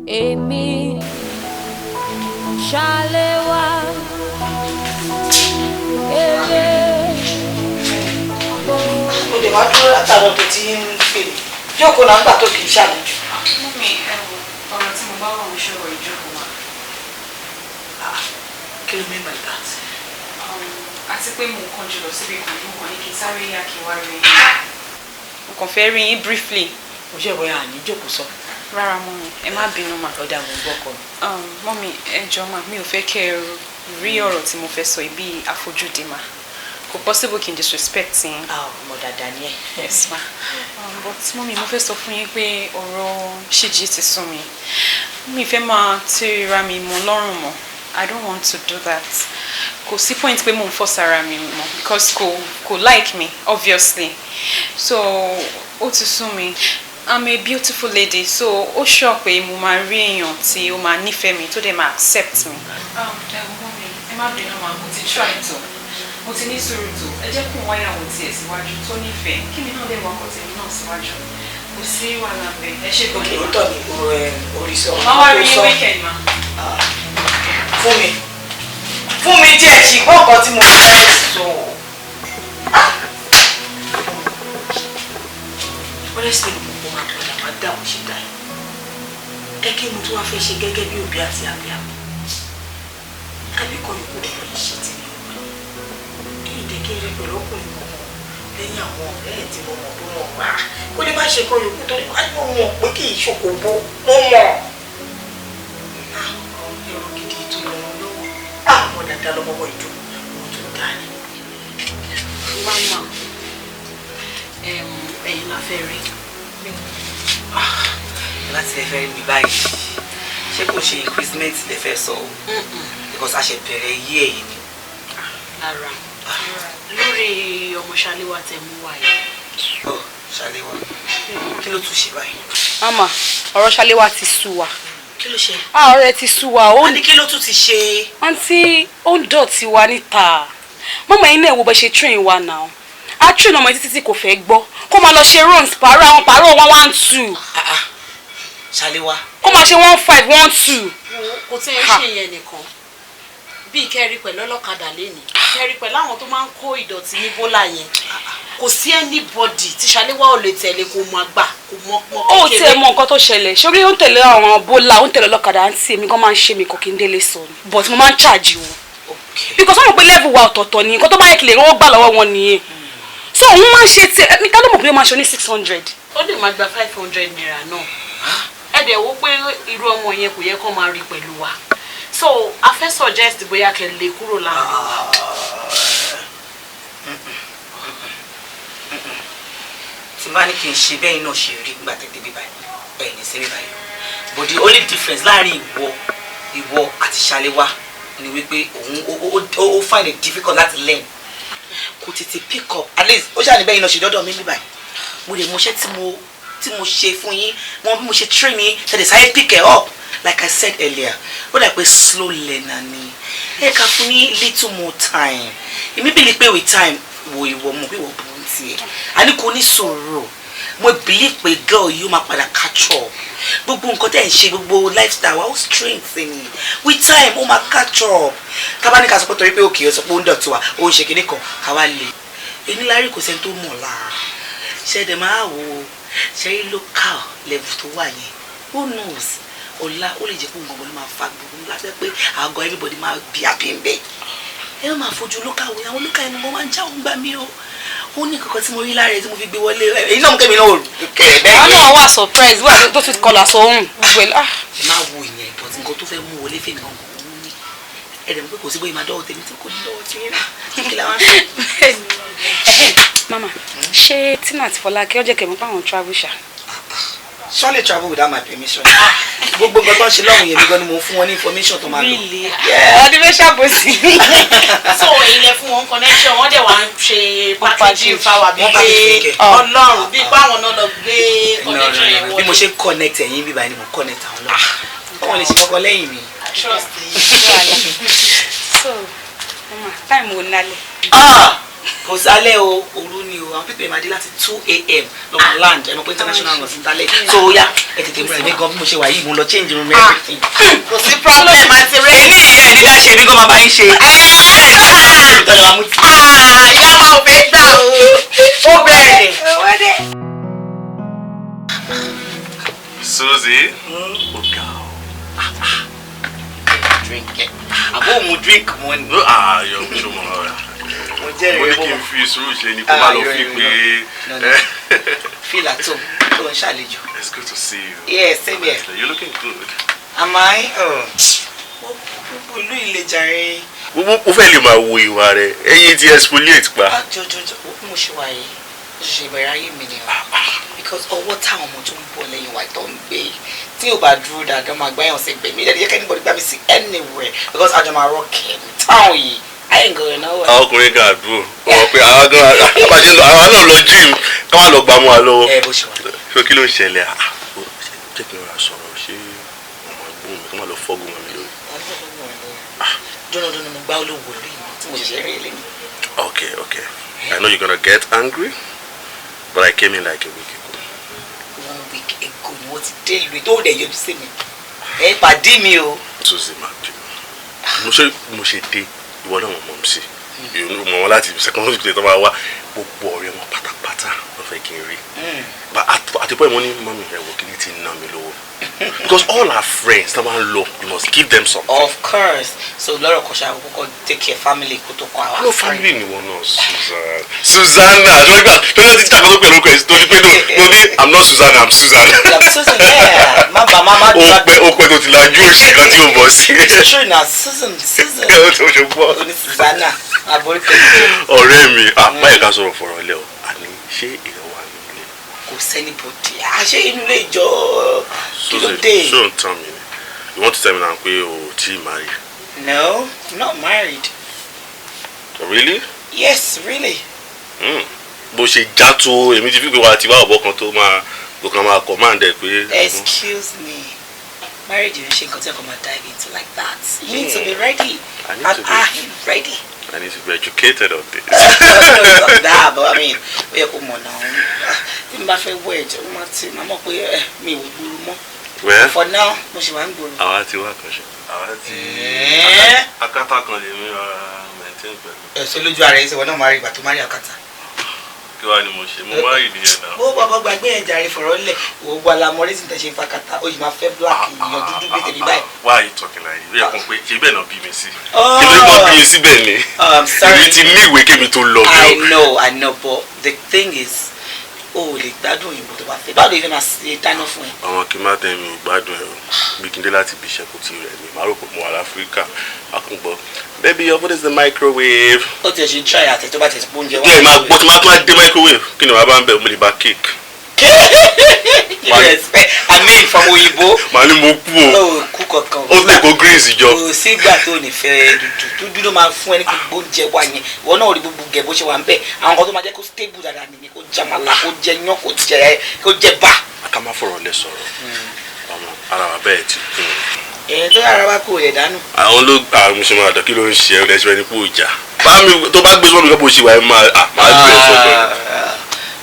Èmi ṣàlẹ́wà èlé. O lè wá dúró látàrọ tó ti ń pè mí. Jókòó náà ń gbà tó kì í ṣàlejò. Mummy, ẹ wo ọ̀rọ̀ tí mo bá wà ń ṣọ̀rọ̀ ìjókòó wa. Kí ló mean by that? Àti pé mo kàn jùlọ síbi kan, mo kàn ní kí n sáré yá kí n wá rí yín. Mo kàn fẹ́ rí yín briefly. Mo ṣe ìwé àní jókòó sọ. Rárá mummy, ẹ má bínú mà. Ọ̀dà mo ń gbọ́ ọkọ mi. Mummy, ẹ jọ̀ọ́ mà, mi ò fẹ́ kẹ́ ẹ rí ọ̀rọ̀ tí mo fẹ́ sọ yìí bí àfojúdi mà. Kò possible kí n disrespect yín. Ọmọ dáadáa ni ẹ. Yes ma. But mummy, mo fẹ́ sọ fún yín pé ọ̀rọ̀ Ṣèjì ti sún mi. Mi fẹ́ máa tẹ́ra mi mọ́ lọ́rùn mọ́. I don't want to do that. Kò sí point pé mò ń force ara mi mọ́ because kò like me obviously. So ó ti sún mi. I'm a beautiful lady, so ó sure pé mo máa rí èèyàn tí ó máa nífẹ̀ẹ́ mi tó dẹ̀ máa accept mi. Ẹ wo mummy, ẹ má bínú mà, mo ti try to. Mo ti ní sùúrù tó, ẹ jẹ́ kó wáyàwó tiẹ̀ síwájú tó nífẹ̀ẹ́, kí mi náà lè wakọ̀ tèmi náà síwájú. Kò sí wàhálà bẹ́ẹ̀, ẹ ṣe Òkè òótọ́ ni orí sọ. Màá wá rí yín weekend ma. Fún mi. Fún mi díẹ̀ ṣì gbọ́ nǹkan tí mo fẹ́ sọ. Honestly, mo máa padà máa dá òun ṣe dá ẹ. Ẹ kí mo tún wá fẹ́ ṣe gẹ́gẹ́ bí òbí àti àbíàmọ́. Àbí kọ́ yòókù rẹ̀ lè ṣe tèmi ọmọ ni. Kí ìdè kí n rí pẹ̀lú ọkùnrin kankan Lẹ́yìn àwọn ọ̀rẹ́ ẹ̀ tí mo mọ̀ pé wọ́n wà, kó lè má ṣe kan yòókù torí wọ́n mọ̀ pé kì í ṣòkòbó, mo mọ̀. Èrò gidi tó lọ́wọ́ lọ́wọ́, àwọn dáadáa lọ́mọ́wọ́ ìjọ, mo tún dá ní. Mama, ẹ̀yin la fẹ́ rí. Láti lè fẹ́ rí mi báyìí, ṣé kò ṣe increment lè fẹ́ sọ o? Because a ṣe bẹ̀rẹ̀ yí ẹ̀yìn ni. Rárá, lórí ọmọ Ṣaléwá tẹ mú wá yìí. Ọ Ṣaléwá, kí ló tún ṣe báyìí? Mama, ọ̀rọ̀ Ṣaléwá ti sú wa. Kí ló ṣe? Ah, ọ̀rẹ́ ti sú wa. A ní kí ló tún ti ṣe? Àǹtí, ó ń dọ̀tí wa níta. Mama, yín náà wo bó ṣe train wa náà. A train ọmọ títí tí kò fẹ́ gbọ́. Kó máa lọ ṣe runs pààrọ̀ àwọn pààrọ̀ 1 1 2. Ṣaléwá. Kó máa ṣe 1 5 1 2. Kò tí ẹ ṣe yẹn nìkan, bíi kẹrí pẹ̀lú ọlọ́kadà lénìí, kẹrí pẹ̀lú àwọn tó máa ń kó ìdọ̀tí ní bólà yẹn, kò sí anybody tí Ṣaléwá ò lè tẹ̀lé, kó mọ àgbà, kò mọ pọ́n. Ó tiẹ̀ mọ nǹkan tó ṣẹlẹ̀ ṣorí, ó ń tẹ̀lé àwọn bólà, ó ń tẹ̀lé ọlọ́kadà. Àǹtí, èmi gan máa ń ṣe mi kò kí n délé sọ ni, but mo máa ń charge wọn because wọ́n mọ̀ pé level wa ọ̀tọ̀ọ̀tọ̀ ni. Nǹkan tó bá yẹ kí lè rówó gbà lọ́wọ́ wọn nìyẹn. So òun máa ń ṣe tiẹ̀ mi ká ló mọ̀ pé ó máa ṣe ní 600. Ó lè máa gba ₦500 náà. Ẹ dẹ̀ wo pé irú ọmọ yẹn kò yẹ kó máa rí pẹ̀lú wa, so a fẹ́ suggest bóyá kẹ́ lè kúrò láàrin wa. Tí n bá ní kí n ṣe bẹ́ẹ̀ náà ṣe rí nígbà tètè bí báyìí, ẹ̀ ní sí bí báyìí, but the only difference láàrin ìwọ àti Ṣaléwá ni wípé òun ó find it difficult láti learn, kò tètè pick up. At least ó ṣàní bẹ́ẹ̀ náà ṣe dọ́dọ̀ mi bí báyìí, mo lè mọṣẹ́ tí mo ṣe fún yín, mo bí mo ṣe train yín, ṣe sáré pick it up. Like I said earlier, ó dà pé slow learner ni. Ẹ ká fún ní little more time. Èmi believe pé with time, wo ìwọ mọ̀ pé ìwọ burú tiẹ̀, a ní kò ní sọ̀rọ̀. Mo believe pé girl yìí ó máa padà catch up. Gbogbo nǹkan tẹ̀ ń ṣe, gbogbo lifestyle wa, ó strength ni. With time, ó máa catch up. Tábà ní ká sọ pé torí pé òkè ó sọ pé ó ń dọ̀tí wa, ó ń ṣe kinní kan, ká wá lè èmi lárí, kò sẹ́ni tó mọ̀ lára ṣẹ̀dẹ̀ máa wò ó ṣe rí local level tó wà yẹn. Who knows, ọ̀la ó lè jẹ́ pé nǹkan ló máa fa gbogbo ńlá fẹ́ pé àgọ́ everybody máa bí happy ń bẹ̀. Ẹ má máa fojú local wo àwọn local ẹnu, mo máa ń já òun gbà mí o. Ó ní kankan tí mo rí lára ẹ tí mo fi gbé wọlé, èyí náà mú kẹ́mi náà kẹ̀ bẹ́ẹ̀. Àwọn náà wà surprise wà tó tún kọlà sóhun gbogbo ẹ̀. Ah. Ẹ má wo ìyẹn, but nǹkan tó fẹ́ mú wọlé fèmí gangan òun ní ẹ dẹ̀ mọ̀ pé kò sí bóyá máa dọ́wọ́ tèmi tí kò ní dọ́wọ́ tí yín náà kí la wá ń sọ. Mama, ṣé Tina àti Fọlákẹ́ ọjọ́ kẹ̀mí pa àwọn travel ṣá? Surely travel without my permission? Gbogbo nǹkan tó ń ṣe lọ́hùn yẹn mi gan ni mo fún wọn ní information tó máa lò. Really? Ọdún fẹ́ ṣàbòsí. So èyí lẹ fún wọn connection, wọn dẹ̀ wá ń ṣe packaging fáwa bíi Wọ́n package pé fún kẹ̀. Ọlọ́run, bíi pé àwọn náà lọ gbé No, no, connection yẹn no, no. wọlé. Bí mo ṣe connect ẹ̀yin bíbá ni mo connect àwọn lọ́wọ́, wọ́n lè ṣe kọ́kọ́ lẹ́yìn mi. Trust you. So mama, time wo nálẹ̀? Ah, kò sálẹ̀ o, òru ni o. Àwọn pípẹ́ máa dé láti 2 a.m. lọ́mọ land. Ẹ mọ̀ pé international nurse ń dálẹ̀, so ó yá, ẹ tètè múra. Èmi gan bí mo ṣe wà yìí, mo lọ change room, everything. Kò sí problem, àti rẹ. Èmi ẹ̀ ní dá ṣe, èmi gan máa bá yín ṣe. Ìtọ́jú wa mú tí. Ìyá wa ò fẹ́ gbà o, ó bẹ̀rẹ̀. Susie. Ó ga ọ. Drink ẹ àbó mu drink mo ni. Ah, yọ ṣó mọ rẹ. Mo jẹ́rìí. Mo ní kí n fi sùúrù ṣe ni kó má lọ fi pé. No, no. Feel at home, tó ń ṣàlejò. It's good to see you. Yeah, same here. You're looking good. Am I? Oh. Gbogbo ìlú ìlẹ̀jàre. Mo fẹ́ lè máa wo ìwà rẹ̀, ẹ̀yin ti exfoliate pa. Jọjọjọ, bí mo ṣe wà yìí, mo ṣẹ̀ṣẹ̀ ìbẹ̀rẹ̀ ayé mi ni o, because ọwọ́ táwọn ọmọ tó ń bọ̀ lẹ́yìn wa tó ń gbé, tí ò bá dúró dáadáa, máa gbáyàn sí ẹgbẹ́ mi. Ìdẹ́rẹ́ jẹ́ anybody gbá mi sí anywhere, because àjọ máa rock ẹ̀ táwọn yìí. I ain't going nowhere. Àwọn ọkùnrin kan àdúró wọ́n pé àwọn gan abájẹ́ lọ, àwọn náà lọ gym, ká má lọ gbà mọ́ wa lọ́wọ́. Ẹ bó ṣe wà. Ṣé kí ló ń ṣẹlẹ̀? Ah, jẹ́ kí n ra sọ̀rọ̀, ṣé ọmọ ẹ̀gbọ́n mi kó má lọ fọ́gùn mọ́ mi lórí. Dúnú dúnú, mo gbá olówó lórí mi tí mo ṣẹ̀ṣẹ̀ rí lẹ́nu. Okay. I know you're gonna get angry, but I came in like a week ago. One week ago ni wọ́n ti dé ìlú tó dẹ̀ yọjú sí mi. Ẹ pàdé mi o. Susie, ma bínú. Mo ṣe dé, ìwọ náà mọ̀ mọ̀ sí. Mọ̀ wọn láti secondary school tó máa wá, gbogbo ọ̀rẹ́ wọn pátápátá. Akátá ló fẹ́ kí n rí. But at the point mo ní, "Mummy, ẹ wò, kí ni ti ná mi lówó?" Because all our friends tá máa ń lọ, you must give them something. Of course. So lọ́rọ̀ kan ṣáà, kọ́kọ́ take care family kó tó kọ́ àwa. No, family ni wọn náà, Susan. Susanna ṣé wọ́n gbà tó ní títí àkọ́kọ́ pẹ̀lú orúkọ ẹ̀ tó ní pé no ní, I'm not Susanna, I'm Susan. I'm Susan, yeah. Má bà má má. Ó pẹ́ tó ti lajú òṣì kan tí ó bọ̀ sí. It's true na, Susan, Susan. Ó tó ṣe pọ̀. Oní Susanna àbórí pẹ̀lú. Ọ̀rẹ́ mi, báyìí ká sọ̀rọ̀ fọ̀rọ̀ lẹ́ o, àní ṣé èèyàn wà nílé? Kò sí anybody. Àṣé inú ilé ìjọ, kí ló dé? Ṣé o ń tàn mí ni? You want to tell me now pé o ò tí ì marry? No, I'm not married. Really? Yes, really. Bó ṣe já tó, èmi ti fi pé wa ti wá ọ̀bọ kan tó máa tó kàn máa command ẹ pé. Excuse me. Marriage is ṣe nǹkan tí a kò máa dive into like that. You need to be ready. I need And to be. I'm ready. I need to be educated on this. No, it's not that, but I mean, ó yẹ kó mọ̀ náà. Tí n bá fẹ́ wed, ó máa ti máa mọ̀ pé mi ò gbòòrò mọ́. Well, For now, mo ṣì wà ń gbòòrò. àwa ti wá kan ṣe. Àwa ti akátá kan lè mi rọra maintain pẹ̀lú. Ẹ ṣe lójú ara ẹ ṣe, wọn náà máa rí ìgbà tó máa rí àkàtà. Kí wàá ni mo ṣe? Mo má rí ìdíyẹn náà. Ó bàbá gbàgbé ẹ̀ jàre, fọ̀rọ̀ lẹ̀. Wò ó gbọ́ alamọ reason tẹ̀ ṣe ń fa kàtà, ó yìí máa fẹ́ black, èèyàn dúdú bí tèmi báyìí. Why are you talking like this? Ó yẹ kó pé ṣe bẹ́ẹ̀ náà bí mi sí. Oh. Kí ló gbọ́ bí mi síbẹ̀ ni? I'm sorry. Èmi ti ní ìwé kémi tó lọ. I know, I know, but the thing is, o ò lè gbádùn òyìnbó tó bá fẹ́. Báwo ló fẹ́ máa ṣe dáná fún ẹ? Àwọn kì í má tẹ̀ mí ò gbádùn ẹ̀ o. Bí kí n dé láti ibi iṣẹ́, kò tí rẹ̀ mi, màá rò pé mo wà láfíríkà. Akúngbọ́, "Baby, your food is the microwave." Ó tiẹ̀ ṣe ń try àtẹ tó bá tiẹ̀ sọ pé oúnjẹ wà. Díẹ̀ máa gbọ́, tí máa tún wá dé microwave, kí ni wàá bá ń bẹ̀? Mo lè bá cake. You respect, I mean, from òyìnbó. Màá ní mo kú o. Ó kú kankan. Ó lè kó greens jọ. Kò sígbà tó ní fẹ́ dúdú. Dúdú ló máa fún ẹ ní gbogbo oúnjẹ wa yẹn. Ìwọ náà rí gbogbo gẹ̀ bó ṣe wà ń bẹ̀. Àwọn kan tó máa jẹ́ kó stable dáadáa nìyẹn, kó jàmàlà, kó jẹ yán, kó jẹ bá. Ká má fọ̀rọ̀ lẹ sọ̀rọ̀. Ọmọ ara wa bẹ́ẹ̀ ti kún un. Ẹ̀yìn tó yàrá bá kó rẹ̀ dánù. Àwọn ló àwọn ṣe máa dọ̀, kí ló ń ṣe ẹ lẹ́sẹ̀ ní kó ìjà bá mi tó bá gbé sọ́mi kan bó ṣe wà ẹ máa máa gbé ẹ sọ́dọ̀.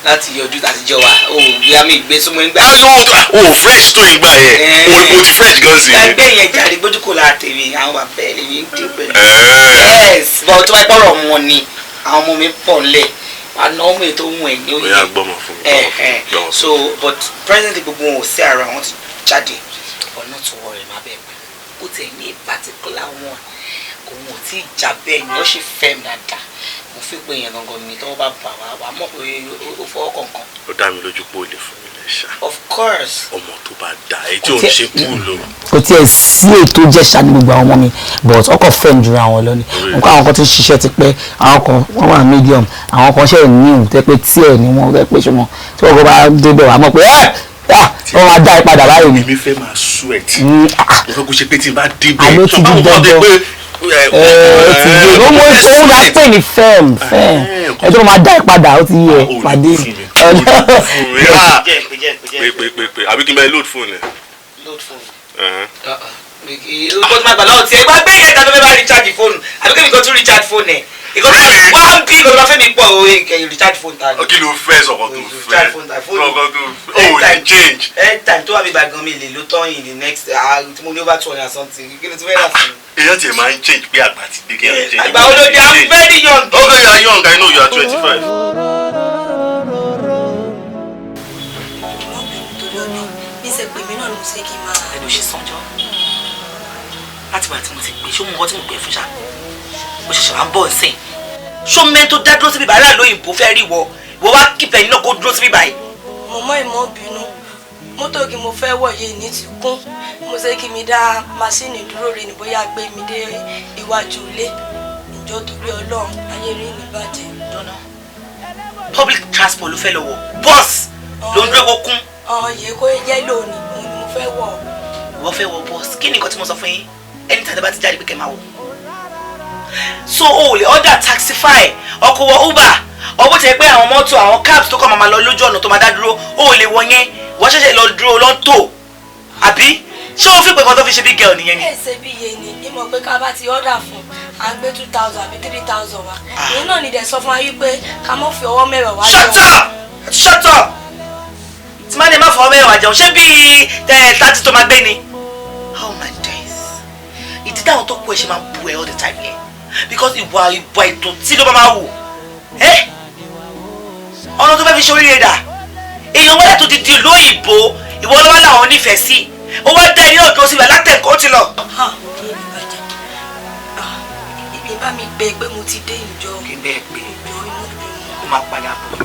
Láti yọjú àti jọ wa o bí a mi gbé súnmọ́ nígbà. O fresh tó ìgbà yẹn, o ti fresh gan sí. Ẹgbẹ́ yẹn jàre, gbójú kò lára tèmi, àwọn bàbá ẹ̀ lèmi ń dé pẹ̀lú. Yes, but tó bá pọ̀rọ̀ wọn ni, àwọn ọmọ mi pọ̀ ńlẹ̀, àná ọmọ ètò ohun ẹ̀ ní Ó yá, gbọ́mọ fún mi. Òye. So, but presently gbogbo wọn ò sí ara wọn, ti jáde, but not to worry, má bẹ́ẹ̀ pẹ́. Ó tiẹ̀ ní particular one, òun ò tí ì já bẹ́ẹ̀ ni, ó sì fẹ́ mi dáadáa. Mo fi pé yẹn gangan ni tọ́wọ́ bá bà wá, wà á mọ̀ pé ó fọwọ́ kọ̀ọ̀kan. Ó dá mi lójú pé ó lè fún mi lẹ́ṣà. Of course. Ọmọ tó bá dà ẹ tí ò ń ṣe kú lò. Kò tiẹ̀ sí ètò jẹ̀ṣà ní gbogbo àwọn ọmọ mi, but ọkọ̀ fẹ́ ń jura wọn lọ ni. Nǹkan àwọn kan ti ń ṣiṣẹ́ ti pẹ́, àwọn kan wọ́n wà medium, àwọn kan ṣe new tẹ́ pé tí ẹ̀ ní wọ́n tẹ́ pé ṣọmọ tí wọ́n kọ́ bá débẹ̀, wà á mọ̀ pé ẹ́ wọ́n máa dá ẹ padà báyìí ni. Èmi fẹ́ máa sweat, mo fẹ́ kó ṣe pé tí n bá débẹ̀. Àló ti di dandan, ó ti yé ó mọ òun la pè ní firm firm ẹ tó máa dá ẹ padà, ó ti yẹ pàdé. Pé pé pé pé, àbí kí n bá load phone ẹ. Load phone. Ó tó máa gbà lọ́wọ́ tiẹ̀, gbàgbé yẹn, tàbí fẹ́ bá recharge phone, àbí kébì kan tún recharge phone ẹ̀. Ìkọ́ tó wá ń bí ìkọ́ tó bá fẹ́ mi pọ̀ o, recharge phone ta ni. Kí ló fẹ́ sọ̀kọ̀ tó fẹ́ sọ̀kọ̀ tó fẹ́? O lè change. Airtime tó wà bí gan mi lè ló tán in the next, tí mo ní over 200 and something, kí ló ti fẹ́ rà fún mi? Èèyàn tiẹ̀ máa ń change pé àgbà ti dé, kéèyàn change. Àgbà olóde? I'm very young. Okay, you are young, I know you are 25. Bí ṣe pè mí náà ló ṣe kí n máa. Ẹni ò ṣe sanjọ́ láti wà tí mo ti pè. Ṣó mú nǹkan tí mo pè fún ṣá? Mo ṣẹ̀ṣẹ̀ wá ń bọ̀ nsìn. Ṣó mẹ́ni tó dá dúró síbí báyìí? Aráàlú òyìnbó fẹ́ rí ìwọ, ìwọ wá kípẹ̀ yín náà kó dúró síbí báyìí. Mọ̀mọ́, ìmọ̀ bínú, mọ́tò kí mo fẹ́ wọ̀ yìí ní ti kún. Mo ṣe kí mi dá maṣíìnì dúró rè ní bóyá gbé mi dé iwájú ilé ìjọ, torí Ọlọ́run, ayé rí ní bàjẹ́. Public transport ló fẹ́ lọ wọ̀, bus ló ń dúró kó kún. Ọ̀hún yìí kó yellow ni, òun ni mo fẹ́ wọ̀. Ìwọ fẹ́ wọ bus. Kí ni nǹkan tí mo sọ fún yín? Ẹni tí a bá ti jáde pé kẹ́ máa wọ̀, so o ò lè order taxify, ọkọ̀ wọ Uber, ọwọ́ tẹ pé àwọn mọ́tò, àwọn cabs tó kọ́ máa lọ lójú ọ̀nà tó máa dá dúró, o ò lè wọ yẹn. Wọ́n ṣẹ̀ṣẹ̀ lọ dúró lọ́tò, àbí ṣé o fi pé kan tó fi ṣe big girl nìyẹn ni? Ẹ ṣe bí iye ni ìmọ̀ pé ká bá ti order fún, à ń gbé 2,000 àbí 3,000 wá. Òun náà ni dẹ̀ sọ fún wa wípé ká mọ̀ fi ọwọ́ mẹ́rọ̀ wá. Shut up, shut up! Tí máa ní má fọwọ́ mẹ́wàá jẹun, ṣé bíi 30 tó máa gbé ni? Oh my days! Ìdí táwọn tó kú ẹ ṣe máa ń bu ẹ all the time yẹn, because ìwà ìdọ̀tí ló máa wò ẹ́. Ọ̀nà tó fẹ́ fi ṣoríire dà. Èèyàn wọlé tó ti di ìlú òyìnbó, ìwọ ló wá láwọn nífẹ̀ẹ́ sí. Ó wá dá ẹni náà dúró síbẹ̀ látẹ̀kọ́ ó ti lọ. Ibi bá mi pè pé mo ti dé ìjọ. Kí n bẹ́ẹ̀ pé ó máa padà bọ̀.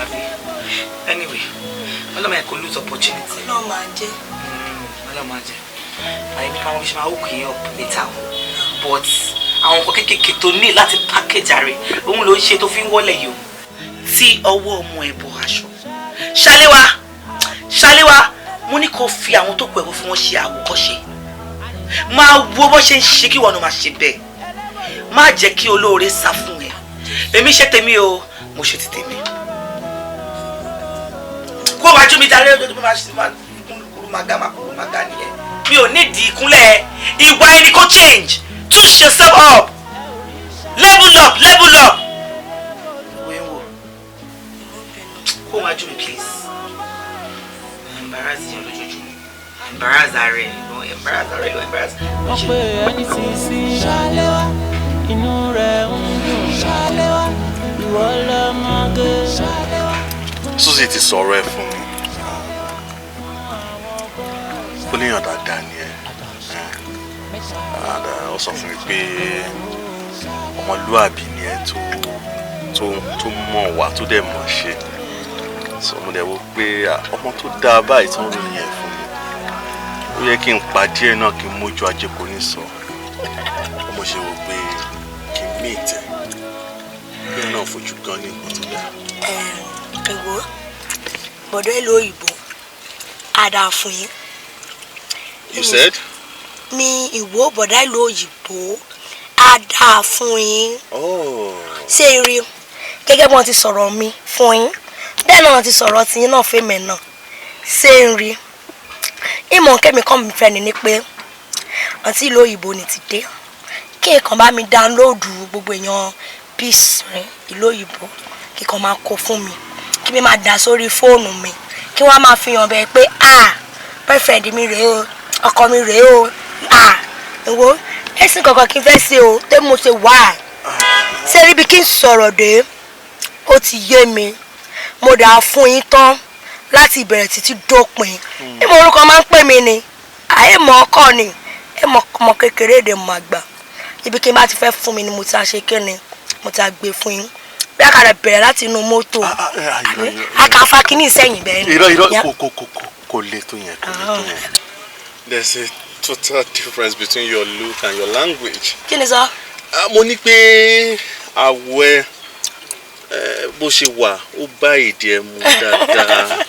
Àbí? Anyway, ọlọ́mọ ẹ̀ kò lose opportunity. Ọlọ́run máa jẹ́. Ọlọ́run máa jẹ́. Àyè mi máa ń ṣe máa hook yín up later o. But àwọn nǹkan kéékèèké tó ní láti package rẹ̀, òun ló ń ṣe tó fi ń wọlé yìí o. Tí ọwọ́ ọmọ ẹ̀ bọ̀ aṣọ. Ṣaléwá, Ṣaléwá, mo ní kó fi àwọn tó kù ẹ̀kọ́ fún wọn ṣe àwòkọ́ṣe. Máa wo bó ṣe ń ṣe kí ìwọ náà máa ṣe bẹ́ẹ̀. Má jẹ́ kí olóore sá fún ẹ. Èmi ṣe tèmi o, mo ṣe ti tèmi. Kó wájú mi darí ojoojúmọ́ máa ṣe máa kúrú máa ga máa kúrú máa ga nìyẹn. Mi ò nídìí ìkúnlẹ̀. Ìwà ẹni kó change. Touch yourself up. Level up, level up. Wẹ́n wò. Kó wájú mi please. Embarrass yẹn lójoojúmọ́. Embarrass ara ẹ̀ ló embarrass ara ẹ̀ ló embarrass. Wọ́n pè é ní Sisi Ṣaléwá, inú rẹ̀ ń dùn. Ṣaléwá, ìwọ lọ́mọge. Ṣaléwá. Suzy ti sọ̀rọ̀ ẹ fún mi. Ó léèyàn dáadáa ni ẹ. And ó sọ fún mi pé ọmọlúàbí ni ẹ tó tó tó mọ̀ wá tó dẹ̀ mọ̀ ṣe. So mo dẹ̀ wò pé ọmọ tó dáa báyìí tó ń ròyìn ẹ̀ fún mi. Ó yẹ kí n pàdé ẹ náà kí n mójú ajé kò ní sọ. Mo ṣe wò pé kí n mí ìtẹ̀. Bí ẹ náà fojú gan ní nǹkan tó dáa. Ẹ̀wọ̀ bọ̀dọ̀ ẹ̀ lóyìnbó àdá fún yín. You said? Mi ìwọ bọ̀dá ìlú òyìnbó á dáa fún yín. Oh. Ṣé rí gẹ́gẹ́ bí wọ́n ti sọ̀rọ̀ mi fún yín bẹ́ẹ̀ náà wọ́n ti sọ̀rọ̀ tiyín náà fẹ́mẹ̀ náà. Ṣé ń rí ìmọ̀ kẹ́mi kàn mí fẹ́ ni ni pé àǹtí ìlú òyìnbó ni ti dé kí nǹkan bá mi dáńlóòdù gbogbo èèyàn peace rìn ìlú òyìnbó kí kan máa kó fún mi kí mi máa dà sórí fóònù mi kí wọ́n máa fi hàn bẹ́ẹ̀ pé ah boyfriend mi rèé o, ọkọ mi rèé o. Ah, ìwọ ẹ̀sìn kankan kí n fẹ́ ṣe o tẹ́ mo ṣe wà ṣé ríbi kí n sọ̀rọ̀ dé ó ti yé mi. Mo dà á fún yín tán láti ìbẹ̀rẹ̀ títí dópin. Ìmọ̀ orúkọ máa ń pè mí ni àìmọ̀ ọkọ ni ìmọ̀ ọmọ kékeré èdè mọ̀ àgbà. Ibi kí n bá ti fẹ́ fún mi ni mo ti ṣe kí ni mo ti gbé fún yín. Bí a kà rẹ̀ bẹ̀rẹ̀ láti inú mọ́tò a kà fa kíní ìsẹ̀yìn bẹ́ẹ̀ ni. Irọ́ irọ́, kò kò kò kò le tó yẹn, kò le tó yẹn. There's a total difference between your look and your language. Kí ni sọ? Mo ní pé àwọ̀ ẹ bó ṣe wà ó bá èdè ẹ mu dáadáa.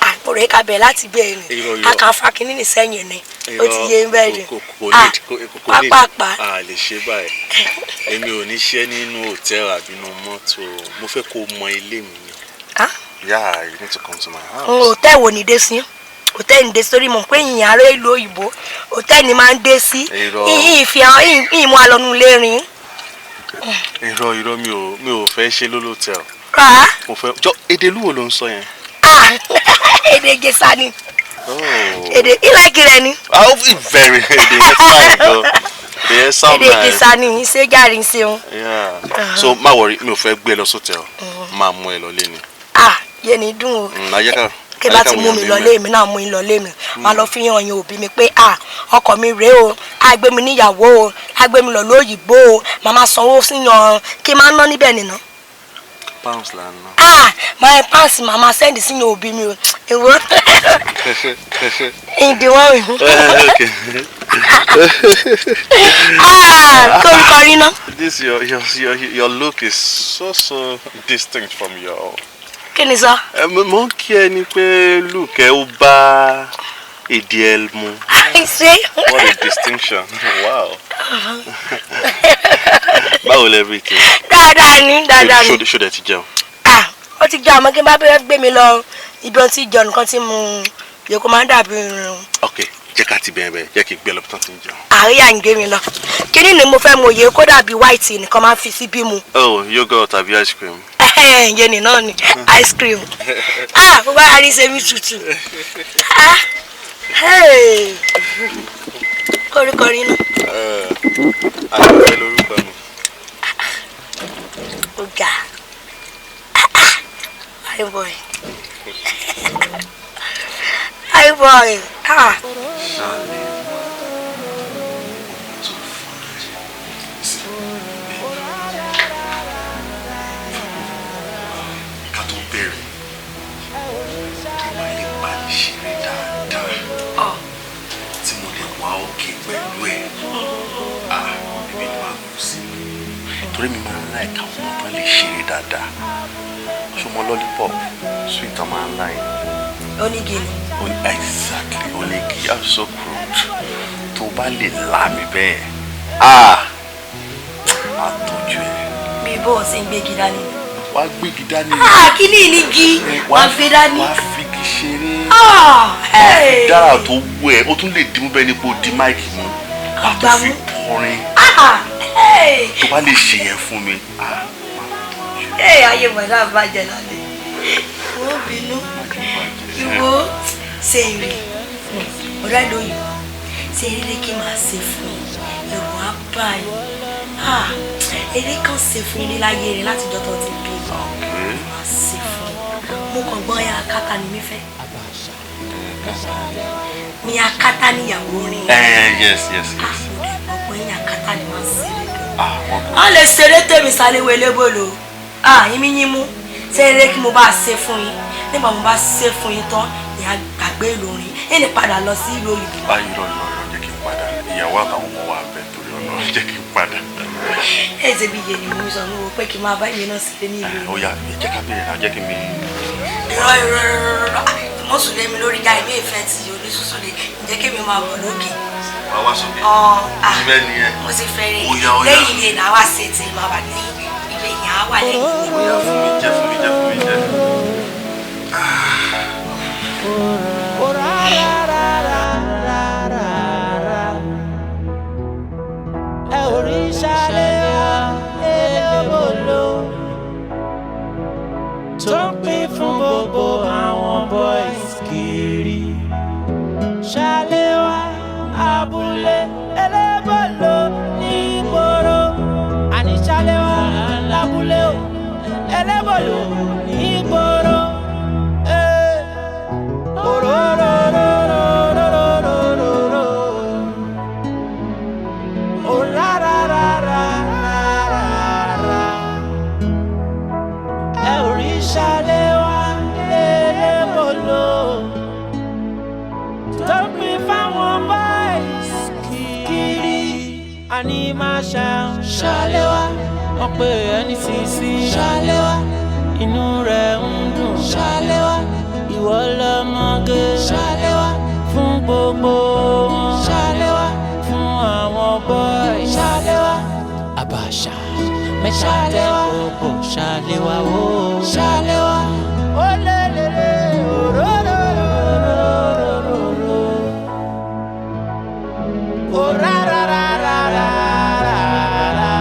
Àpò rẹ̀ ká bẹ̀rẹ̀ láti bẹ́ẹ̀ ni Irọ́, irọ́. a kà fa kíní ìsẹ̀yìn ni ó ti yé bẹ́ẹ̀ ni. Kò kò need, kò kò need. Pápápá. A lè ṣe báyìí. Èmi ò ní ṣe nínú hòtẹ́ẹ̀lì àbí nínú mọ́tò. Mo fẹ́ kó mọ ilé mi ni. Ah? Yeah, you need to come to my house. Hòtẹ́ẹ̀ wo ni dé sí? Hòtẹ́ẹ̀lì ní dé sí torí mọ̀ pé ìyìn ará ìlú òyìnbó hòtẹ́ẹ̀lì ni máa ń dé sí. Irọ́. Ìyìn fi àwọn ìyìn mú alọ́nu lérin. Irọ́ irọ́, mi ò fẹ́ ṣe lólótẹ́ẹ̀lì. Rà á. Mo fẹ́ jọ èdè ìlú wo ló ń sọ yẹn? Ah, èdè Ìjẹ̀ṣà ni. Oh. Èdè ìlàkì rẹ ni. Oh, very èdè yẹn fine gan. Èdè yẹn sound Èdè nice. Ìjẹ̀ṣà ni ìṣe jàre ń ṣeun. Yeah. So má worry, mi ò fẹ́ gbé ẹ lọ sọ́tẹ̀ẹ̀lì. Máa mú ẹ lọ lé ni. Ah, yé ni dùn o. Ayé ká. Kí bá ti mú mi lọ lé mi náà, mú yín lọ lé mi, máa lọ fi hàn yín òbí mi pé ah, ọkọ mi rèé o, á gbé mi níyàwó o, á gbé mi lọ lóyìnbó o, màmá sanwó síyan kí n máa ná níbẹ̀ nìna. Pounds là ń ná. Ah, máa pounds màmá send síyan òbí mi o, èwo ìdíwọ́n mi. Okay. Ah, kórìkọ rí ná. This your look is so so distinct from your. Kí ni sọ? Ẹ mo ń kí ẹ ní pé look ẹ ó bá èdè ẹ mu. Ṣé. What a distinction! Wow. Báwo lẹ everything? Dáadáa ni, dáadáa ni. Ṣó dẹ̀ ti jẹun? Ah, ó ti jẹ́ àmọ́ kí n bá bẹ́ẹ̀ gbé mi lọ ibi ọtí ìjọ nǹkan tí mo yẹ kó máa ń dàbí irun. Ok, jẹ́ ká ti bẹ̀rẹ̀ bẹ̀rẹ̀, jẹ́ kí n gbé lọ bí tán ti ń jẹun. Àríyá ń gbé mi lọ. Kíní ni mo fẹ́ mo yẹ kó dàbí white nìkan máa ń fi sí bí mu. Oh, yogurt tàbí ice cream? Yẹn ni náà ni ice cream. Ah, mo bá rí sẹ́mi tutù. Ah, hey. Kọríkọrí náà. Àyànfẹ́ lórúkọ mi. Ó ga. Hi boy. Hi boy. Ah. Ká tó bẹ̀rẹ̀, tó bá lè bá mi ṣeré dáadáa, tí mo lè wá òkè pẹ̀lú ẹ̀, ah, bíbí ni màá kú sí. Torí mi máa ń láìka àwọn ọmọ tó lè ṣeré dáadáa. Ṣọmọ lollipop, sweet ọmọ ń láì. Onígi ni. Exactly, onígi. I'm so crude. Tó bá lè là mí bẹ́ẹ̀, ah, máa tọ́jú ẹ. Bí bó o ṣe ń gbégi dání. Wàá gbégi dání. Ah, kí ni ìnígi? Wàá gbé dání. Wàá figi ṣeré. Ah, Wàá fi hey. dára tó wú ẹ, o tún lè dìmú bẹ́ẹ̀ ni kò di máìkì mú. Wàá tún fi kọrin. Ah, hey. Tó bá lè ṣe yẹn fún mi, ah, Hey, ayé bọ̀dá bàjẹ́ lálẹ́. Ìwọ bínú. Ìwọ ṣe ìrì. Ọ̀rẹ́ lóyún. Ṣe eré kí màá ṣe fún yín. Ẹ̀rù á bà yín. Ah, eré kan ṣe fún yín láyé rẹ̀ láti jọ́ tó ti bí. Màá ṣe fún yín. Mo kàn gbọ́ ya akátá ni mi fẹ́. Mi akátá níyàwó rin. Eh, yes, yes, yes. Ọ̀pọ̀ yín akátá ni màá ṣeré gan. Ah, wọ́n A lè ṣeré tèmi sálé wẹlébolo. Ah, yín mi yín mú. Ṣé eré kí mo bá ṣe fún yín? Nígbà mo bá ṣe fún yín tán, ìyá gbàgbé ìlọrin. Yín ní padà lọ sí ìlú òyìnbó. Báyìí irọ́ irọ́ irọ́, jẹ́ kí n padà. Ìyàwó àtàwọn ọmọ wa bẹ̀ torí ọ̀nà, jẹ́ kí n padà. Ẹ ṣe bí iye ni mo sọ, mo rò pé kí n máa bá ìwé náà sílé ní ìlú. Ó yá, jẹ́ ká bẹ̀rẹ̀ náà, jẹ́ kí mi. Irọ́ irọ́ irọ́ irọ́. Mo sùn lé mi lórí já ìwé ìfẹ́ ti oníṣúṣú lè ǹjẹ́ kí mi máa bọ̀ lókè. Wàá wá sókè. Ọ̀ ah, Ibẹ̀ nìyẹn. mo sì fẹ́ rí. Ó yá, ó yá. Lẹ́yìn ilé náà wá ṣe tí màá wà ní ilé ìyá wà lẹ́yìn. Ó yá, fún mi jẹ, fún mi jẹ, fún mi jẹ. Ẹ ò rí Ṣaléwá elébòló tó ń pín fún gbogbo àwọn boys kiri. Ṣaléwá abúlé elébòló nígboro. Àní Ṣaléwá lábúlé o elébòló nígboro. Eh, òróróróróróróróró. Oh la la la la la la. Ẹ ò rí Ṣaléwá elébòló tó ń pín fáwọn boys kiri. Àní máa ṣàun Ṣaléwá, wọ́n pè é ní sisi. Ṣaléwá, inú rẹ̀ ń dùn. Ṣaléwá, ìwọ lọ́mọge. Ṣaléwá, fún gbogbo wọn. Ṣaléwá, fún àwọn boys. Ṣaléwá, àbàṣà mẹ́ta tẹ́ kókó. Ṣaléwá o. Ṣaléwá. Ó lé lé lé òróróróróróró. Ó rá rá rá rá rá rá rá.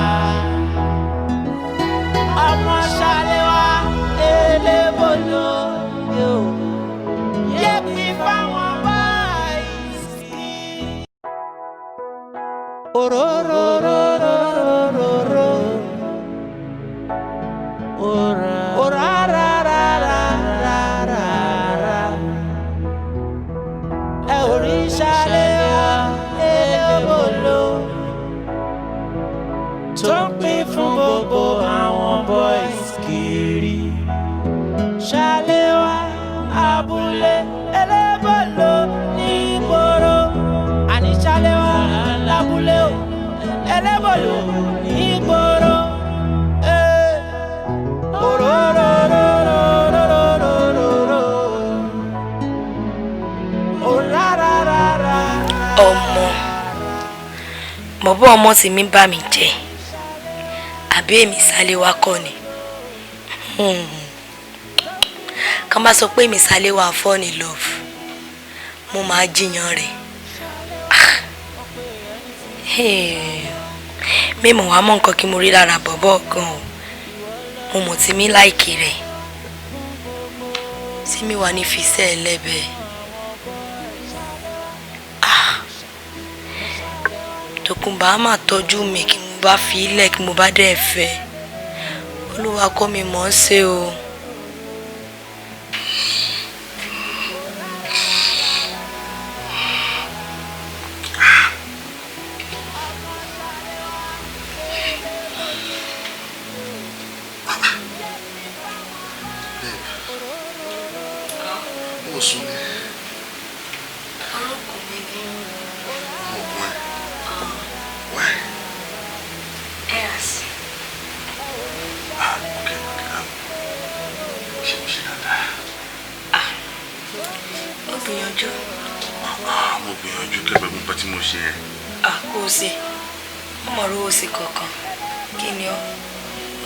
Ọmọ Ṣaléwá elébòló yóò yé pín fáwọn boys kiri. Òróróróróróró. Òrárárárárárá. Ẹ ò rí Ṣaléwá elébòló tó ń pín fún gbogbo àwọn boys kiri. Ṣaléwá abúlé elébòló nígboro. Àní Ṣaléwá lábúlé o elébòló nígboro. Eh, òróróróróróróróró. Òrárárárá. Ọmọ bọ̀bọ́ ọmọ tí mi bá mi jẹ àbí èmi Ṣaléwá kọ́ ni. Kàn bá sọ pé èmi Ṣaléwá fall in love, mo máa jiyàn rẹ̀. Ah. Hey. Mímọ̀ wá mọ̀ nǹkan kí mo rí lára bọ̀bọ́ gan o. Mo mọ̀ tí mi láìkì rẹ̀. Tí mi wà ní fisẹ́ ẹlẹ́bẹ̀ẹ́. Tòkunbọ̀ á máa tọ́jú mi kí mo bá fi í lẹ̀ kí mo bá dẹ̀ fẹ́. Olúwa kọ́ mi mọ̀ ọ́n ṣe o. Ó sùn ní. Orúkọ mi ni. Ọmọkùnrin. Why? Eras. Ah, okay. Ṣé mo ṣe dáadáa? Ó gbìyànjú. Ah, mo gbìyànjú kẹ́gbẹ́ mú pẹ́ tí mo ṣe yẹn. Ah, kó o ṣe. Ó mọ̀ rówó ṣe kankan. Kí ni ọ́?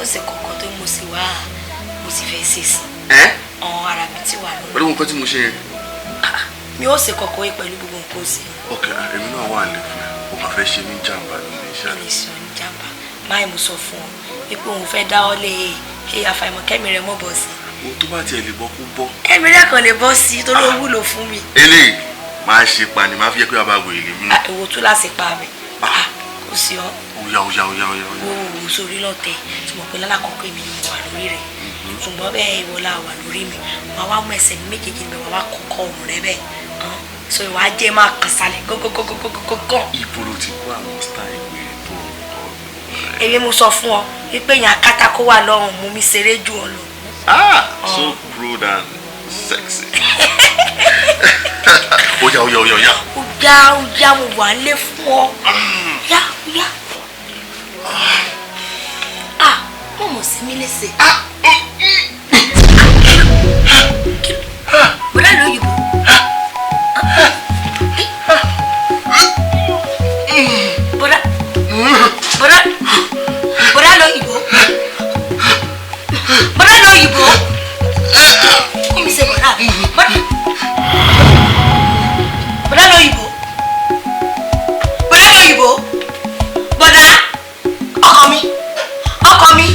Ó ṣe kankan tó mo sì wá mo sì fẹ́ ṣe sí. Ẹ́? Ọ̀hún ara mi ti wà lórí. Pẹ̀lú nǹkan tí mo ṣe yẹn. Mi ò ṣe kankan yìí pẹ̀lú gbogbo nǹkan ó ṣe. Ok, èmi náà wà lè fún ẹ. O kàn fẹ́ ṣe mí jàǹbá ní iṣẹ́. Mi lè ṣe ọ ní jàǹbá. Máì mo sọ fún ọ wípé òun fẹ́ dá ọ lé e àfàìmọ̀ kẹ́mi rẹ mọ̀ bọ̀ sí. O tó bá tiẹ̀ lè bọ́ kó bọ́. Ẹ̀mí rẹ̀ kàn lè bọ́ sí i torí ó wúlò fún mi. Eléyìí máa ṣe pa ni máa fi jẹ́ pé bàbá wèrè lèmi náà. Èwo tún láti pa mi. Kò sí ọ. Oya oya oya oya oya. Wo wo sórí lọ́tẹ̀ tí mo pe lálàkọ́kọ́ èmi ni mo wà lórí rẹ̀. Ṣùgbọ́n bẹ́ẹ̀ ìwọ la wà lórí mi. Wàá wá mú ẹsẹ̀ mi méjèèjì mi wàá wá kọ́kọ́ ọ̀rùn rẹ bẹ́ẹ̀. So ìwà ajé máa kàn sálẹ̀ gógógógógógó. Ibo ló ti kó àwọn style wèrè tó ń kọ́? Èmi mo sọ fún ọ wípé yẹn akátákó wà lọ́rùn mú mi ṣeré jù ọ lọ. Ah, so rude and sexy. Oya oya oya oya. Oya oya mo wà lé fún ọ. Oya oya. Ah, mo mọ̀ sí mi léṣe. Bọ́lá ló yìnbó. Bọ́lá bọ́lá bọ́lá ló yìnbó. Bọ́lá ló yìnbó. Kí mi ṣe bọ́lá? Bọ́lá bọ́lá ló yìnbó. Bọ́lá ló yìnbó. Bọ́lá ọkọ mi ọkọ mi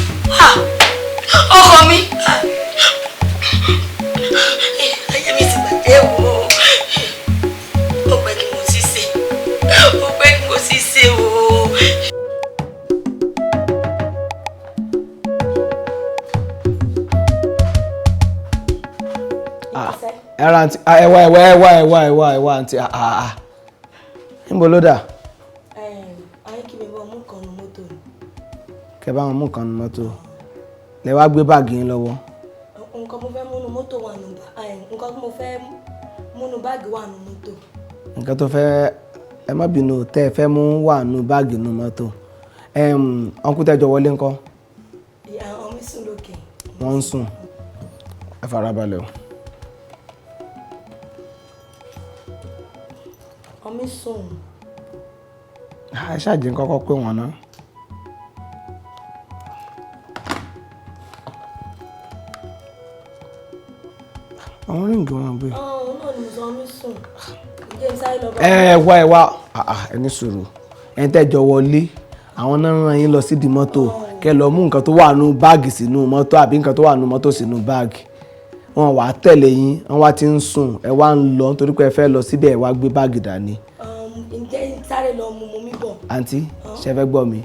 ọkọ mi. Ayé mi ti bàjẹ́ o. Ó pẹ́ kí mo ti ṣe. Ó pẹ́ kí mo ti ṣe o. Ẹ̀rọ àǹtí ẹ̀wà ẹ̀wà ẹ̀wà ẹ̀wà ẹ̀wà ẹ̀wà àǹtí àà níbo ló dà? Ayé kí mi bọ́ mú nǹkan nu mọ́tò ni. Kẹ bá wọn mú nǹkan nu mọ́tò. Lẹ wá gbé báàgì yín lọ́wọ́. Nǹkan mo fẹ́ múnu mọ́tò wà nù nǹkan mo fẹ́ múnu báàgì wà nù mọ́tò. Nǹkan tó fẹ́ ẹ má bínú tẹ́ ẹ fẹ́ mú wà nù báàgì nù mọ́tò. Ọ̀nkú tẹ́jọ wọlé ńkọ́? Àwọn mi sùn lókè. Wọ́n ń sùn. Ẹ farabalẹ̀ o. Ọmí sùn. Ẹ ṣáàjì ń kọ́kọ́ pé wọ́n náà. Àwọn ríǹgì wọn gbé. Ọ̀hún náà ni mo sọ ọmí sùn. Ǹjẹ́ n sáré lọ bá. Ẹ wá ẹ wá ẹ ní sùúrù. Ẹ ń tẹ́jọ wọlé àwọn náà rán yín lọ sídìí mọ́tò kẹ́ lọ mú nǹkan tó wà nù báàgì sínú mọ́tò àbí nǹkan tó wà nù mọ́tò sínú báàgì. Wọ́n wàá tẹ̀lé yín, wọ́n wá ti ń sùn, ẹ wá ń lọ nítorí pé ẹ fẹ́ lọ síbẹ̀ ẹ wá gbé báàgì dání. Ǹjẹ́ n sáré lọ mú mi bọ̀. Àǹtí ṣe fẹ́ gbọ́ mi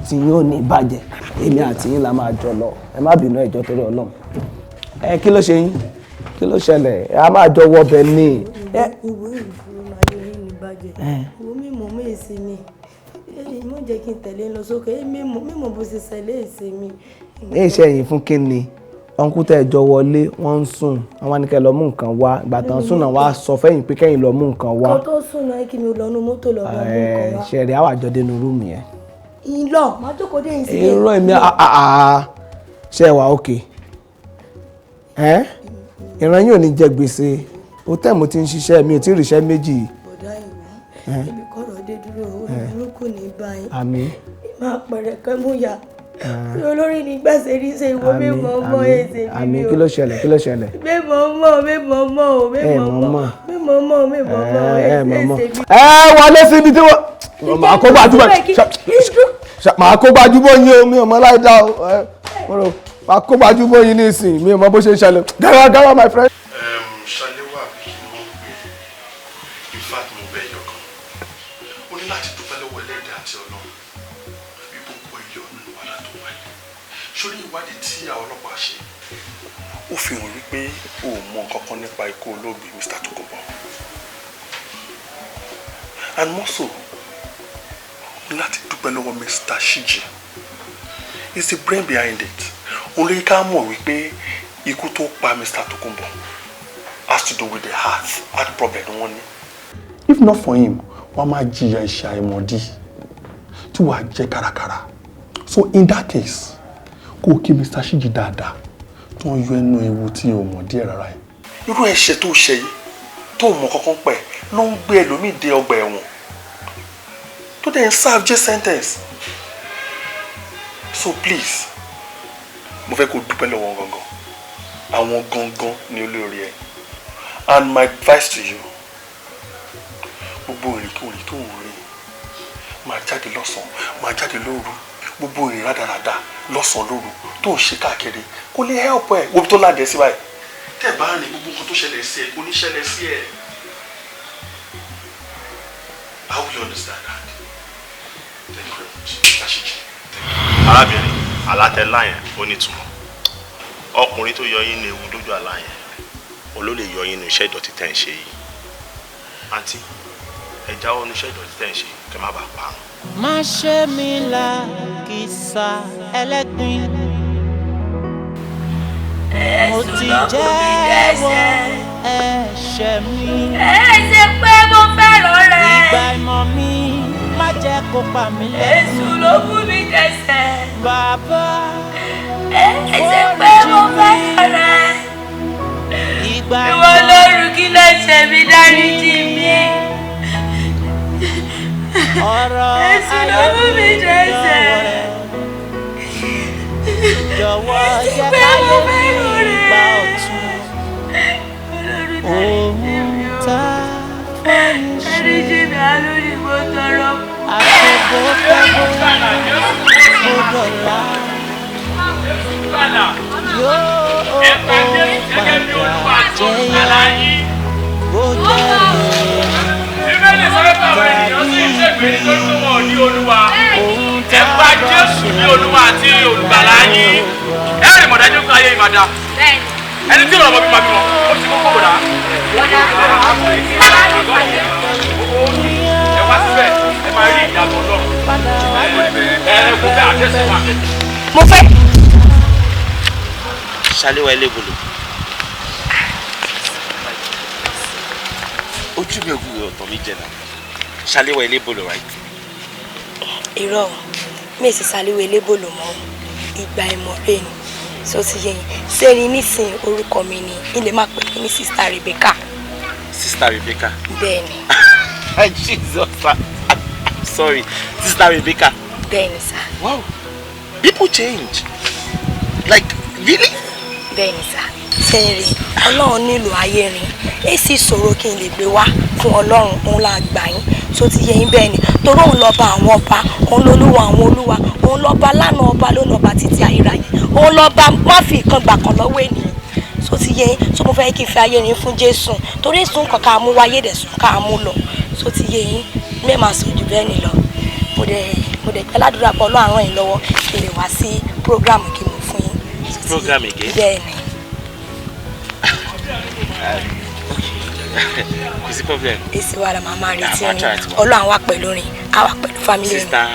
tí yín ò ní bàjẹ́ èmi àti yín la máa jọ lọ ẹ má bínú ẹjọ́ torí Ọlọ́run. Ẹ kí ló ṣe yín? Kí ló ṣẹlẹ̀? A máa jọ wọbẹ̀ ni. Ìwé ìfúru máa yọ yín ní bàjẹ́. Ìwé mímọ́ mi èsì mi. Mo jẹ́ kí n tẹ̀lé lọ sókè mímọ́ bó ṣe ṣẹlẹ̀ èsì mi. Ní ìṣe yìí fún kí ni? Ọ̀nkú tẹ́ ẹ jọ wọlé wọ́n ń sùn àwọn ní kẹ́ lọ mú nǹkan wá ìgbà tán sùn náà wá sọ fẹ́yìn pé kẹ́yìn lọ mú nǹkan wá. Kó tó sùn náà kí mi lọ nu mọ́tò lọ mú nǹkan wá. Ṣe rí àwọn àjọ dénú rúùmù yẹn. Ìlọ máa jókòó dé ìsìn. Irọ́ èmi ṣe wà òkè ìran yóò ní jẹ gbèsè hòtẹ́ẹ̀lì mo ti ń ṣiṣẹ́ mi ò tí ì ríṣẹ́ méjì. Bọ̀dá ìwọ ibi kọ̀rọ̀ dé dúró orí burúkú ní báyìí. Àmín. Máa pẹ̀rẹ̀ kẹ́ mú ya olórí ní gbàsẹ̀ rí ṣe ìwọ mímọ́ mọ́ èsè mi àmín. Kí ló ṣẹlẹ̀? Kí ló ṣẹlẹ̀? Mímọ́ mọ́ mímọ́ mọ́ o mímọ́ mọ́ mímọ́ mọ́ mímọ́ mọ́ èsè mi. Ẹ wọlé síbi tí wọ́n màá kó gbajúmọ̀ màá kó gbajúmọ̀ yín o mi ò mọ láì dá o màá kó gbajúmọ̀ yín nísìnyí mi ò mọ bó ṣe ń ṣẹlẹ̀ gàrà gàrà my friend. Ṣaléwá àbí kí ni wọ́n ń pè é in fact mo bẹ̀ yọ̀ kan o ní láti dúpẹ́ lọ́wọ́ ẹlẹ́dàá àti Ọlọ́run bí gbogbo ẹyọ nínú wàhálà tó wáyé sórí ìwádìí tí àwọn ọlọ́pàá ṣe ó fi hàn wípé o ò mọ nǹkan kan nípa ikú olóògbé Mr. Tokunbo and more so o ní láti dúpẹ́ lọ́wọ́ Mr. Shiji. He's the brain behind it. Òun ló yẹ ká mọ̀ wípé ikú tó pa Mr. Tokunbo Has to do with the heart. Heart problem ni wọ́n ní. If not for him, wọ́n máa jìyà iṣẹ́ àìmọ̀dí tí wàá jẹ́ kárakára. So in that case, kó o kí Mr. Shiji dáadáa tó ń yọ ẹnu ewu tí o mọ̀ díẹ̀ rárá yìí. Irú ẹ̀ṣẹ̀ tó ṣe yìí tó mọ̀ kankan pẹ̀ ló ń gbé ẹlòmíì dé ọgbà ẹ̀wọ̀n tó dẹ̀ ń serve jail sentence. So please, mo fẹ́ kó o dúpẹ́ lọ́wọ́ gangan, àwọn gangan ni olórí ẹ̀. And my advice to you, gbogbo ìrìnkúrìn tó ń rìn, máa jáde lọ́sàn-án, máa jáde lóru, gbogbo ìrìn rádaràda lọ́sàn-án lóru tó ń ṣe káàkiri kò lè help ẹ. Wo bí tó láǹdẹ̀ sí báyìí. Tẹ́ ẹ bá rìn, gbogbo nǹkan tó ṣẹlẹ̀ sí ẹ kò ní ṣẹlẹ̀ sí ẹ. How will you understand that? Thank you very much. Rashidi. Arábìnrin, àlátẹlá yẹn ó nítumọ̀. Ọkùnrin tó yọ yín ní ewu dójú àlá yẹn, òun ló lè yọ yín ní iṣẹ́ ìdọ̀tí tẹ́ ń ṣe yìí. Àǹtí, ẹ jáwọ́ ní iṣẹ́ ìdọ̀tí tẹ́ ń ṣe kẹ́ má bàa parun. Má ṣe mí lákìsà ẹlẹ́gbin. Mo ti jẹ́wọ́ ẹ̀ṣẹ̀ mi. Ẹ ṣe pé mo fẹ́ràn rẹ̀. Ìgbà ìmọ̀ mi má jẹ́ kó pa mí lẹ́kún. Èṣù ló mú mi dẹ́ṣẹ̀. Bàbá, Ẹ ṣe pé mo fẹ́ràn rẹ̀. Ìgbà Ìwọ lóru, kí ló ṣe mí? Dáríjì mi. Ọ̀rọ̀ Èṣù ló mú mi dẹ́ṣẹ̀. Jọ̀wọ́ jẹ́ Pé mo káyé fẹ́ràn mi rẹ̀. gbà ọ̀tún. Ohun tá a fẹ́ ṣe. Dáríjì mi, àánú ni mo tọrọ fún. Àṣebó fẹ́ bó dọ̀la. Yóò padà jẹ́yà bó jẹ́ Bíbélì sọ pé àwọn ènìyàn sì ń ṣègbè nítorí pé wọn ò ní Olúwa. Ẹ gba Jésù ní Olúwa àti Olùgbàlà yín. Ẹ rí mọ̀dájú pé ayé yìí máa da. Ẹni tí ìrọ̀lọ́ bímọ bímọ, ó ti kókó bòdà. Ẹ wá síbẹ̀, ẹ máa rí ìyàtọ̀ Ọlọ́run. Ẹ kò fẹ́ àdẹ́sẹ̀ wa. Mo fẹ́. Ṣaléwá Elébolo. Ojú mi ò gbúdọ̀ ọ̀tọ̀ mi jẹ náà. Ṣaléwá Elébolo, right? Irọ́ o, mi sì Ṣaléwá Elébòlò mọ́. Ìgbà ìmọ̀re ni so ti yẹ yín sẹ́ni nísìnyí. Orúkọ mi ni ilé máa pè mí ní Sister Rebecca. Sister Rebecca. Bẹ́ẹ̀ ni. Jesus, I'm sorry. Sister Rebecca. Bẹ́ẹ̀ ni sir. Wow, people change. Like, really? Bẹ́ẹ̀ ni sir. Sẹ́ẹ̀rì, Ọlọ́run nílò ayé rin èsì ìṣòro kí n lè gbé wá fún Ọlọ́run. Òun la gbà yín tó ti yẹ yín. Bẹ́ẹ̀ ni, torí òun lọ́ba àwọn ọba, òun lolúwa àwọn olúwa, òun lọ́ba lánàá, ọba lónà, ọba títí ayérayé, òun lọ́ba má fi ìkan gbà kan lọ́wọ́ ènìyàn tó ti yẹ yín. Tó mo fẹ́ kí n fi ayé rin fún Jésù, torí èsùn kan ká mú wáyé dẹ̀ sùn ká mú lọ tó ti yẹ yín. Mẹ́ẹ̀ sọ jù bẹ́ẹ̀ ni lọ. Mo dẹ̀ gbàdúrà pé Ọlọ́run ràn yín lọ́wọ́ kí n lè wá sí program kí mo fún yín. Program again? Bẹ́ẹ̀ ni. Kò sí problem. Èsì wa la máa retí Yeah, yín. màá try àti wá. Ọlọ́run wà pẹ̀lú rìn, á wà pẹ̀lú family rìn. Sister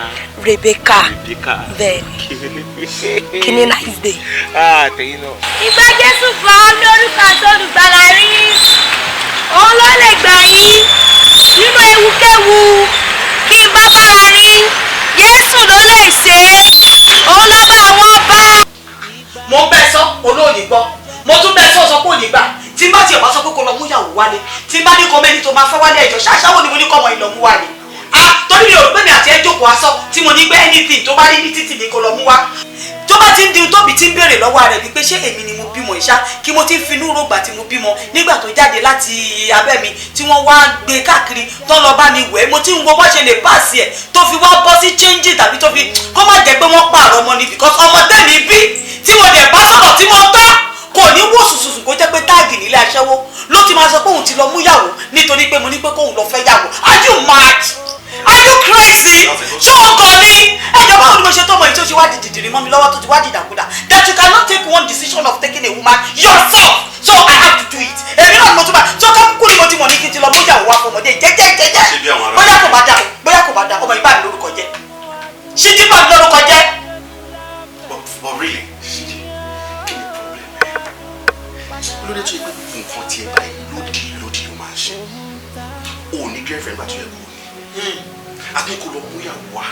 Rebecca. Rebecca. Bẹ́ẹ̀ ni. Kí ni, nice day. Ah, tẹ̀yìn náà. Ìgbà Jésù gbọ́ lórúkọ àti olùgbàlà rí, òun ló lè gbà yín nínú ewúkéwu kí n bá bára rí. Jésù ló lè ṣe é, òun ló bá àwọn bá. Mo ń bẹ́ sọ, olóòní gbọ́. Mo tún bẹ́ sọ, sọ pé òní gbà. Tí n bá tiẹ̀ bá sọ pé kó lọ mú ìyàwó wálé, tí n bá ní kọ́ mẹ́ni tó máa fẹ́ wálé, ẹ̀jọ̀ ṣáṣáwó ni mo ní kọ́ ọmọ ìlọ mú wálé. Ah, torí mi ò rò pé mi àti ẹ jókòó aṣọ tí mo ní pé anything tó bá rí ní títì ní kó lọ mú wá. Tó bá ti ń di tóbi tí ń béèrè lọ́wọ́ rẹ̀ wípé ṣé èmi ni mo bímọ ìṣá, kí mo ti ń finú rògbà tí mo bímọ nígbà tó jáde láti abẹ́ mi, tí wọ́n wá gbé káàkiri tó lọ bá mi wẹ̀, mo ti ń wo bó ṣe lè pàṣẹ ẹ̀ tó fi wá bọ́ sí change tàbí tó fi kó má jẹ́ pé wọ́n pààrọ̀ ọmọ ni, because ọmọ tẹ̀mí bí tí mo dẹ̀ bá sọ̀rọ̀ tí mo tọ́ kò ní wò sùsùsù kó jẹ́ pé táàgì nílé aṣẹ́wó ló ti máa sọ pé òun ti lọ mú yàwó nítorí pé mo ní pé kóun lọ fẹ́ yàwó. Are you mad? Are you crazy? Ṣé o gọ̀ ni? Ẹjọ́, báwo ni mo ṣe tọ́mọ yìí tó ṣe wá di dìdìrín mọ́ mi lọ́wọ́, tó ti wá di dàkúdà, that you cannot take one decision of taking a woman yourself? So I have to do it. Èmi náà ni mo tún bá tó ká kúkú ni mo ti mọ̀ ní kí n ti lọ mú yàwó wá fọmọdé jẹ́jẹ́ jẹ́jẹ́. Bóyá kò bá dà, bóyá kò bá dà, ọmọ yìí bá mi lórúkọ jẹ́, ṣíjí bá mi lórúkọ jẹ́. But really, Ṣíjí, kí ni problem ẹ? Lóde tó yẹ pé gbogbo nǹkan tiẹ̀ báyìí ló nígbà tó yẹ kó ní. Akínkù lọ mú ìyàwó wa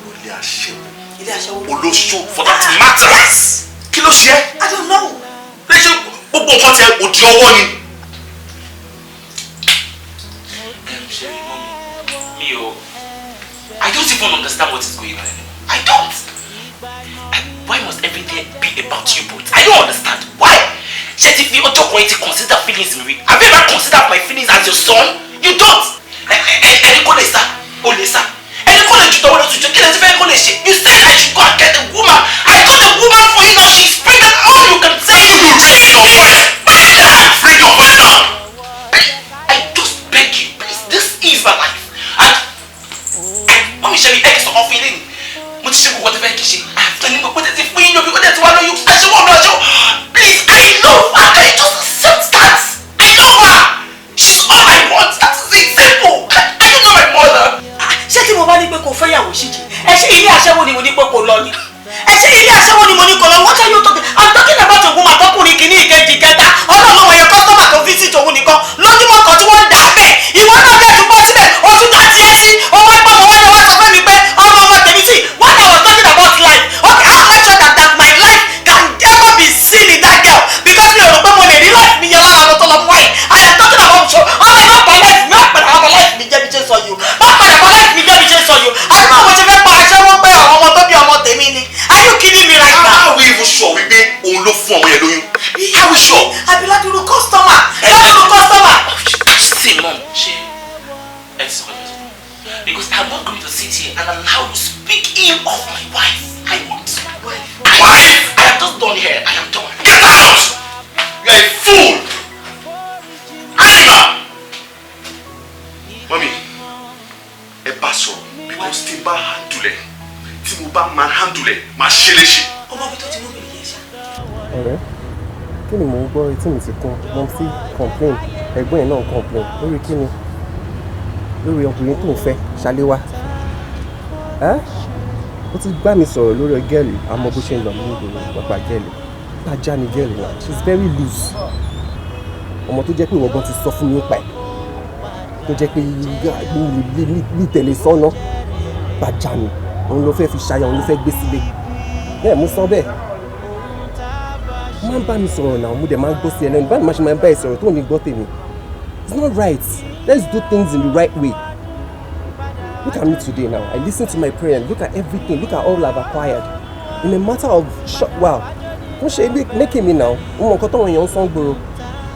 olólè aṣẹ́wó. Ilé aṣẹ́wó. Olóṣó for that matter. Kí ló ṣe é? I don't know. Lẹ́sẹ̀ gbogbo nǹkan tẹ òdi ọwọ́ ni. Ṣe mi o, I don't even understand what is going on anymore. I don't. Why must everything be about you both? I don't understand. Why? Ṣé ti fi ọjọ́ kan ti consider feelings mi rí? Have you ever considered my feelings as your son? You don't. Ẹni kò lè sá, o lè sá. Ẹni kò lè jù tọwọ́ lọ́tún jù, kí lè ti fẹ́ kó lè ṣe? You said I should go and get a woman. I got a woman for you now. She's pregnant. All you can say is raise your voice. Bring your voice down. I just beg you, please. This is my life. And mọ́mí ṣe mi ẹ̀ sọ ọ́ fún ilé ni. Mo ti ṣe gbogbo ọtí fẹ́ kí ṣe. Àfẹ́ni gbogbo tètè fún yín lóbi, ó tẹ̀ tí wá lóyún. Aṣẹ́wó ọ̀nà aṣẹ́wó. Please, I love her. Can you just accept that? I love her. She's all I want. That is it. Simple. I don't know my mother. Ṣé tí mo bá ní pé kò fẹ́yàwó ṣíjì, ẹ ṣe ilé aṣẹ́wó ni mo ní pé kò lọ ni? Ẹ ṣe ilé aṣẹ́wó ni mo ní kò lọ? What are you talking? I'm talking about a woman tọkùnrin kìíní ìkejì kẹta. Ọlọ́run ọmọ yẹn kọ́sọ́mà tó visit òun nìkan lójúmọ́ kan tí wọ́n ń dà á bẹ̀. Ìwọ náà bẹ́ẹ̀ tún bọ́ síbẹ̀, o tún dá tiẹ̀ sí. Owó ẹgbẹ́ ọmọ wájú wá sọ fún mi pé ọmọ ọmọ tèmi sí. What I was talking about life. Okay, how am I sure that my life can ever be seen in that girl? Because mi ò rò pé mo lè rí life mi yẹn lára lọ tó lọ mú wáyé. I am talking about so ọmọ ẹ̀ má bà life mi, má padà wá bà life mi jẹ́ bí ṣe sọ yìí o. Má padà bà life mi jẹ́ bí ṣe sọ yìí o. Àti báwo ṣe fẹ́ pa aṣẹ́wó pé àwọn ọmọ tó bí ọmọ tèmi ni? Are you kidding me right now? How we even sure wípé òun ló fún ọmọ yẹn lóyún? How we sure? Àbí ládùúrú customer, ládùúrú customer. See, mom, ṣe ẹ ti sọ̀rọ̀ lọ́sọ̀rọ̀ because I'm not going to sit here and allow you speak ill of my wife. I won't. Wife? I am just done here. I am done. Get out! You are a fool! Animal! Mọ́mí, ẹ bá sọ̀rọ̀ because tí n bá handle ẹ̀, tí mo bá man handle ẹ̀, máa ṣe léṣe. Ọmọ mi tó ti mú mi nìyẹn ṣá. Ọ̀rẹ́, kí ni mò ń gbọ́? Etí mi ti kún. Mom sí complain, ẹ̀gbọ́n ẹ̀ náà complain. Lórí kí ni? Lórí ọkùnrin tó ń fẹ́ Ṣaléwá. Ẹ́, ó ti gbá mi sọ̀rọ̀ lórí girl, àmọ́ bó ṣe ń lọ ní ìgboro pàpà girl. Pàjá ni girl náà, she's very loose. Ọmọ tó jẹ́ pé ìwọ gan ti sọ fún mi nípa ẹ̀, tó jẹ́ pé mi tẹ̀lé sọ́nà, pàjá ni, òun ló fẹ́ fi ṣaya, òun ló fẹ́ gbé sílé. Bẹ́ẹ̀ mo sọ bẹ́ẹ̀. Máa ń bá mi sọ̀rọ̀ náà, mo dẹ̀ máa ń gbọ́ sí ẹ lẹ́nu. Báwo ni màá ṣe máa ń bá ẹ sọ̀rọ̀ tó ní gbọ́ tèmi? It's not right. Let's do things in the right way. Look at me today now. I listen to my parents. Look at everything. Look at all I've acquired. In a matter of short while. Wọ́n ṣe making me now. Ó mọ nǹkan táwọn èèyàn ń sán gbòòrò.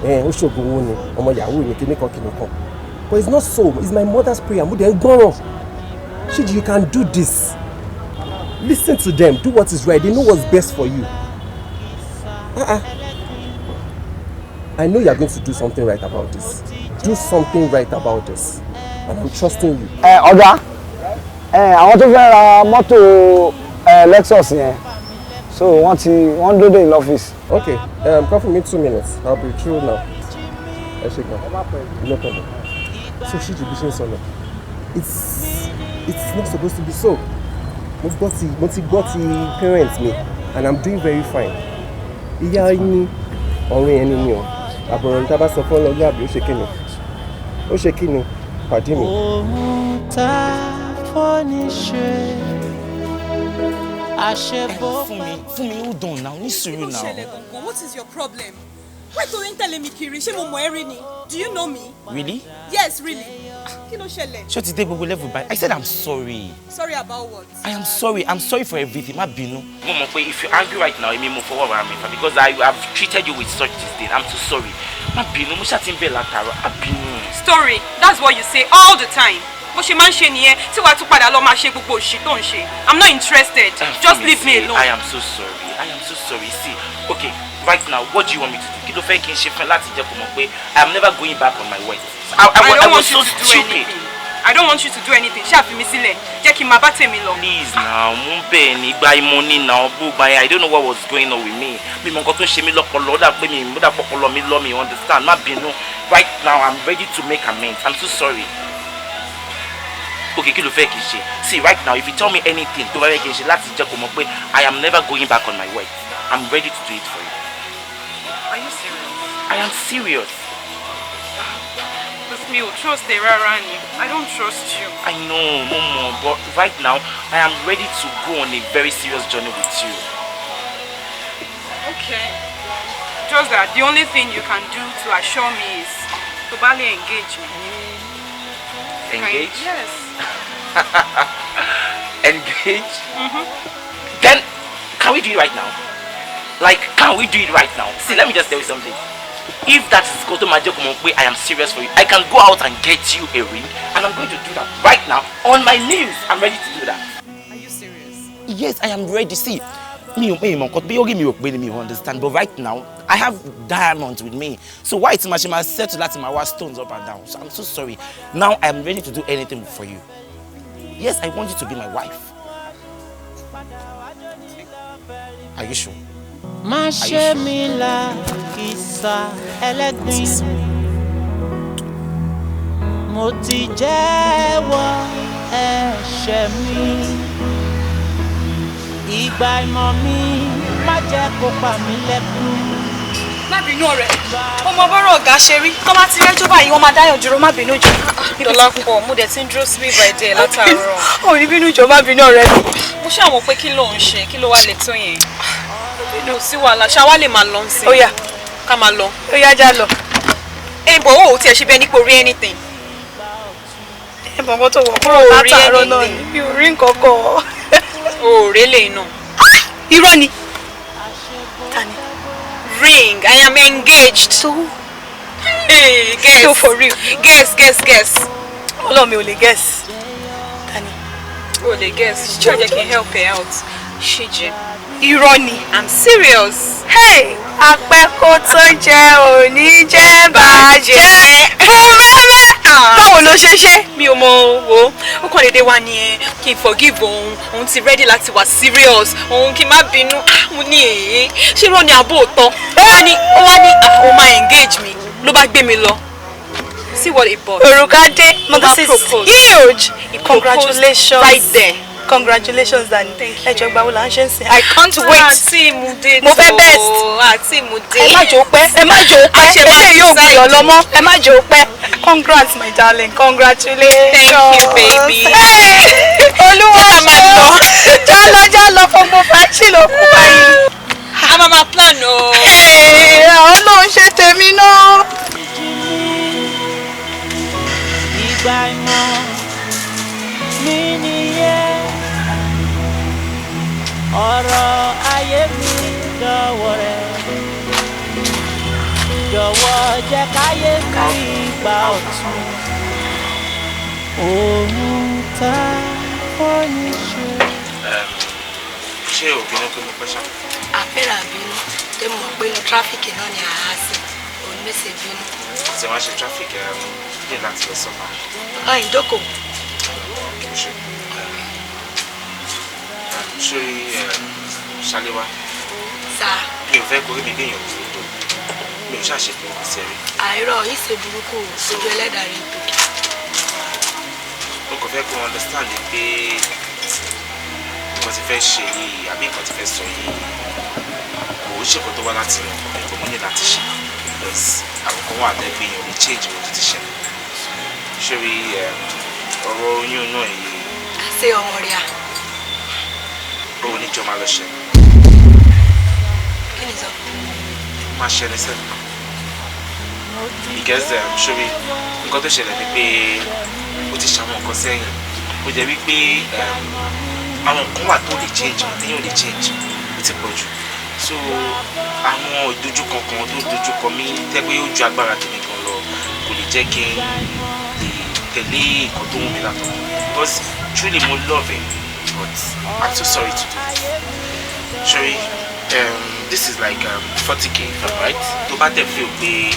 Ẹ̀ ó ṣoògùn owó ni, ọmọ yahoo ni, kíní kan kíní kan. But it's not so. It's my mother's prayer. Mo dẹ̀ ń gbọ́ràn. Ṣíjì, you can do this. Listen to them. Do what is right. They know what's best for you. Uh-uh. I know you are going to do something right about this. Do something right about this. And I'm trusting you. Ẹ ọ̀gá ẹ, àwọn tó fẹ́ ra mọ́tò ẹ Lexus yẹn, so wọ́n ti wọ́n ń dóde in office. Okay, come for me 2 minutes. I'll be through now. Ẹ ṣe gan. No problem. So ṣíjì bí ṣe ń sọ lọ. It's not supposed to be so. Mo ti gbọ́ ti parents mi and I'm doing very fine. Ìyá yín ọ̀run ẹni ni o. Àbọ̀rọ̀ ní tá bá sọ fún ọlọ́gbẹ́ àbí ó ṣe kíni? Ó ṣe kíni? Pàdé mi. Ohun tá a fọ́ni ṣe àṣebó. Fún mi, fún mi, hold on now, ní sùúrù Kí ló now. ṣẹlẹ̀ gangan? What is your problem? Why tó ń tẹ̀lé mi kiri? Ṣé mo mọ̀ ẹ́ rí ni? Do you know me? Really? Yes, really. Ah, kí ló ṣẹlẹ̀? Ṣé o ti dé gbogbo level báyìí? I said I'm sorry. Sorry about what? I am sorry. I'm sorry for everything. Má bínú. Mo mọ̀ pé if you're angry right now, èmi mo fọwọ́ ra mi fa because I have treated you with such disdain. I'm so sorry. Má bínú, mo ṣáà ti ń bẹ̀ látara. Má bínú. Story, that's what you say all the time. Bó ṣe máa ń ṣe nìyẹn tí wàá tún padà lọ máa ṣe gbogbo òṣì tó ń ṣe. I'm not interested. Just leave me alone. I am so sorry. I am so sorry. See, okay, right now, what do you want me to do? Kí ló fẹ́ kí n ṣe fún ẹ láti jẹ́ kó mọ̀ pé I am never going back on my word. I don't I was want you so to do stupid. anything. I don't want you to do anything. Ṣáà fi mi sílẹ̀. Jẹ́ kí n máa bá tèmi lọ. Please now, mo ń bẹ̀ ní gba ìmọ̀ ní now, gbogbo yẹn, I don't know what was going on with me. Mi mọ nǹkan tó ń ṣe mí lọ́pọlọ, ó dà pé mi, ó dà pọpọlọ mi lọ mi, understand? Má bínú. Right now, I'm ready to make amends. I'm so sorry. Okay, kí ló fẹ́ kí n ṣe? See, right now, if you tell me anything tó bá fẹ́ kí n ṣe láti jẹ́ kó mọ̀ pé I am never going back on my word, I'm ready to do it for you. Are you serious? I am serious. Kò sí Mi ò trust ẹ rárá ni. I don't trust you. I know, mo mọ̀, but right now I am ready to go on a very serious journey with you. Okay. Just that the only thing you can do to assure me is to barely engage me. Engage? Yes. Engage? Mm-hmm. Then, can we do it right now? Like, can we do it right now? See, let me just tell you something. If that is Koto Majokumokwe, I am serious for you. I can go out and get you a ring, and I'm going to do that right now on my knees. I'm ready to do that. Are you serious? Yes, I am ready. See, me, understand, but right now, I have diamonds with me. So why it's my settle that my stones up and down. So I'm so sorry. Now I am ready to do anything for you. Yes, I want you to be my wife. Are you sure? Má ṣe mí lákìsà ẹlẹ́gbin. Mo ti jẹ́wọ́ ẹ̀ṣẹ̀ mi. Ìgbà ìmọ̀ mi má jẹ́ kó pa mí lẹ́kún. Má bínú ọ̀rẹ́, ọmọ bọ́rọ̀ ọ̀gá ṣe rí. Tó bá ti rẹ́jọ́ báyìí, wọ́n máa dáyọ̀ dúró, má bínú jọ. Dọlápọ̀, mo dẹ̀ ti ń dúró síbí ìbà ìdí ẹ̀ látàárọ̀. Ò ní bínú jọ, má bínú ọ̀rẹ́ mi. Mo ṣàwọn pé kí ló ń ṣe, kí ló wá lè tó yẹn. Kò sí wàhálà, ṣá wá lè máa lọ sí. Ó yá. Ká máa lọ. Ó yá, já lọ. Ẹ bọ̀ ó tiẹ̀ ṣe bẹ́ẹ̀ nípò rí anything. Ẹ bọ̀ nǹkan tó wọ̀ kúrò látàárọ̀ náà ni, mi ò rí nǹkan kan. O ò rí lè nà. Irọ́ ni. Ring, I am engaged. So? Hey, guess. So for real. Guess, guess, guess. Ọlọ́run mi ò lè guess. Tani? O lè guess. Ṣé o jẹ́ kí n help ẹ out? Ṣíjẹ. Irọ́ ni. I'm serious. Hey, apẹ́kó tó jẹ òní jẹ́ bàjẹ́. Fún mẹ́mẹ́. Báwo ló ṣe ṣe? Mi ò mọ wo. Ó kàn dédé wá ní ẹ kí n forgive òun. Òun ti ready láti wà serious. Òun kí n má bínú. Mo ní èyí. Ṣé irọ́ ni àbó òótọ́? Ó wá ní ó máa engage mi. Ló bá gbé mi lọ. See what he bought. Òrùka dé. Ló bá This is propose. huge. He proposed Congratulations. right there. Congratulations, Danny. Ẹ jọ̀ọ́, ìgbà wo là ń ṣe ń sìn? I can't wait. Àti ìmúdé tó. Mo fẹ́ best. Àti ìmúdé. Ẹ má jò ó pẹ́. Ẹ má jò ó pẹ́. Eléyìí yóò gbúdọ̀ lọ mọ́. Ẹ má jò ó pẹ́. Congrats, my darling. Congratulations. Thank you, baby. Hey, Olúwa ṣe o. Jálọ jálọ gbogbo fàájì ló kú báyìí. A máa ma plan o. Ọlọ́run ṣe tèmi náà. Ìgbà ìmọ̀ mi nìyẹn. Ọ̀rọ̀ ayé mi dọ̀wọ́ rẹ̀. Jọ̀wọ́ jẹ́ káyé mi gbà ọ̀tun. Òun tá fọ́ni ṣe. Ṣé o bínú pé mo pẹ́ ṣá? Àfẹ́rẹ́ àbínú tó mọ̀ pé inú tráfíkì náà ni àá sí òun mẹ́sẹ̀ bínú. Ṣé wàá ṣe tráfíkì ní láti lọ sọ́fà? Ọ̀hìn ìjókòó. Ṣé ṣé Ṣaléwá? Sá. Mi ò fẹ́ korí mi bí èèyàn burúkú. Mi ò ṣàṣe burúkú sí ẹ rí. Àìrọ̀ ìṣe burúkú ojú ẹlẹ́dàá rẹ̀ ń tòkè. Mo kàn fẹ́ kó understand pé nǹkan tí fẹ́ ṣe yìí àbí nǹkan tí fẹ́ sọ yìí kò ń ṣèkọ́ tó wá láti inú ọkàn mi, kò mọ́ ní láti ṣe because àwọn kan wà tẹ́ pé èèyàn lè change ohun tó ti ṣẹlẹ̀. Ṣé rí ọ̀rọ̀ oyún náà yìí? Ṣé ọmọ rẹ̀ à? Ó ní jọ máa lọ ṣe. Kí ni sọ? Máa ṣe ní sẹ́ẹ̀. Because ṣé rí nǹkan tó ṣẹlẹ̀ ni pé ó ti ṣàwọn nǹkan sẹ́yìn. Ó jẹ́ wípé àwọn nǹkan wà tó lè change, téèyàn lè change, ó ti pọ̀ jù. So àwọn ìdojúkọ kan tó dojúkọ mí tẹ́ pé ó ju agbára tèmi gan lọ kò lè jẹ́ kí n lè tẹ̀lé nǹkan tó wù mí látọ̀. Because truly mo love him, but I'm so sorry to do this. Sorry, this is like 40k, right? Tó bá tẹ̀ feel pé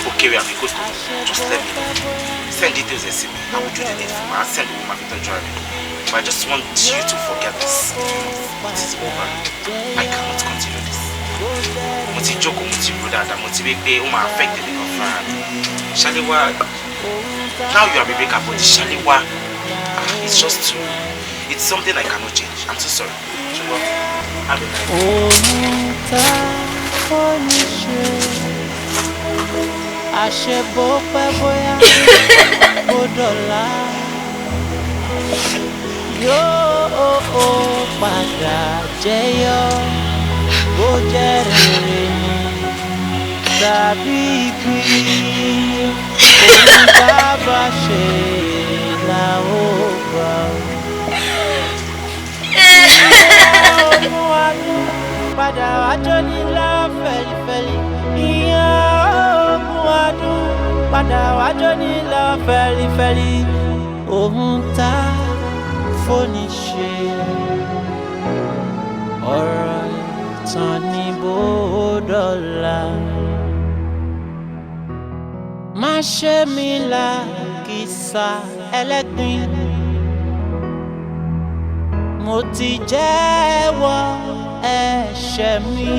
ó kéré àbí kò tó, just let me know. Send details ẹ̀ sí mi, I will do the needful. Màá send owó máa fi tọ́jú ara mi. But I just want you to forget this. It is over. I cannot continue this. Mo ti jókòó, mo ti rò dáadáa, mo ti rí pé ó máa affect èmi gan fúnra mi. Ṣaléwá, now you are Rebecca, but Ṣaléwá, it's just too, it's something I cannot change. I'm so sorry. Ṣùgbọ́n, have a nice day. Ohun tá fọ́ni ṣe. Àṣẹ bó pẹ́ bóyá bó dọ̀la yóò padà jẹyọ, bó jẹ́ rere ni tàbí ibi, ohun tá a bá ṣe là ó gbà. Ìyá ọdún padà wájọ́ nílá fẹ̀lifẹ̀li. Ìyá ogún ọdún padà wájọ́ nílá fẹ̀lifẹ̀li. Ohun tá fóni ṣe ọ̀rọ̀ ìtàn ní bó dọ̀la. Má ṣe mí là kìsà ẹlẹ́gbin. Mo ti jẹ́wọ́ ẹ̀ṣẹ̀ mi.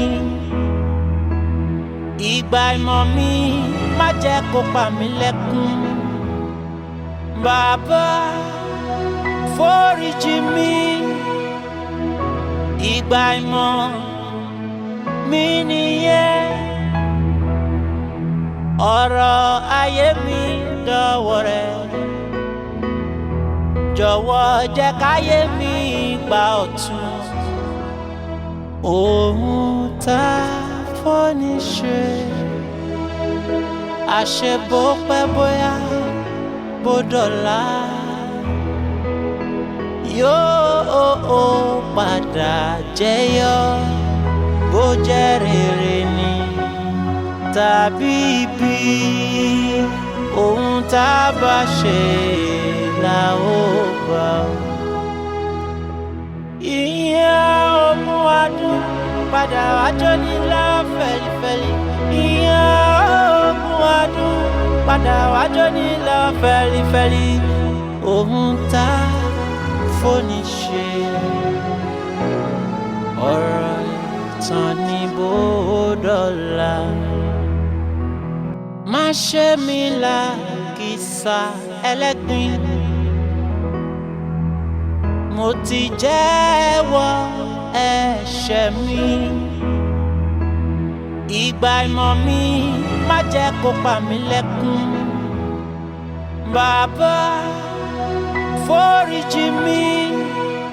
Ìgbà ìmọ̀ mi má jẹ́ kó pa mí lẹ́kún. Bàbá foríjì mi. Ìgbà ìmọ̀ mi nìyẹn. Ọ̀rọ̀ ayé mi dọ̀wọ́ rẹ. Jọ̀wọ́ jẹ́ káyé mi gba ọ̀tun. Ohun tá a fọ́ni ṣe, àṣẹ bó pẹ́ bóyá bó dọ̀la yóò padà jẹyọ, bó jẹ́ rere ni tàbí ibi, ohun tá a bá ṣe là ó gbà. Ìyẹn ogún ọdún padà wájọ́ nílá fẹ̀lifẹ̀li. Ìyẹn ogún ọdún padà wájọ́ nílá fẹ̀lifẹ̀li. Ohun tá a fóni ṣe ọ̀rọ̀ ìtàn ní bó dọ̀la. Má ṣe mí là kìsà ẹlẹ́gbin. Mo ti jẹ́wọ́ ẹ̀ṣẹ̀ mi. Ìgbà ìmọ̀ mi má jẹ́ kó pa mí lẹ́kún. Bàbá foríjì mi.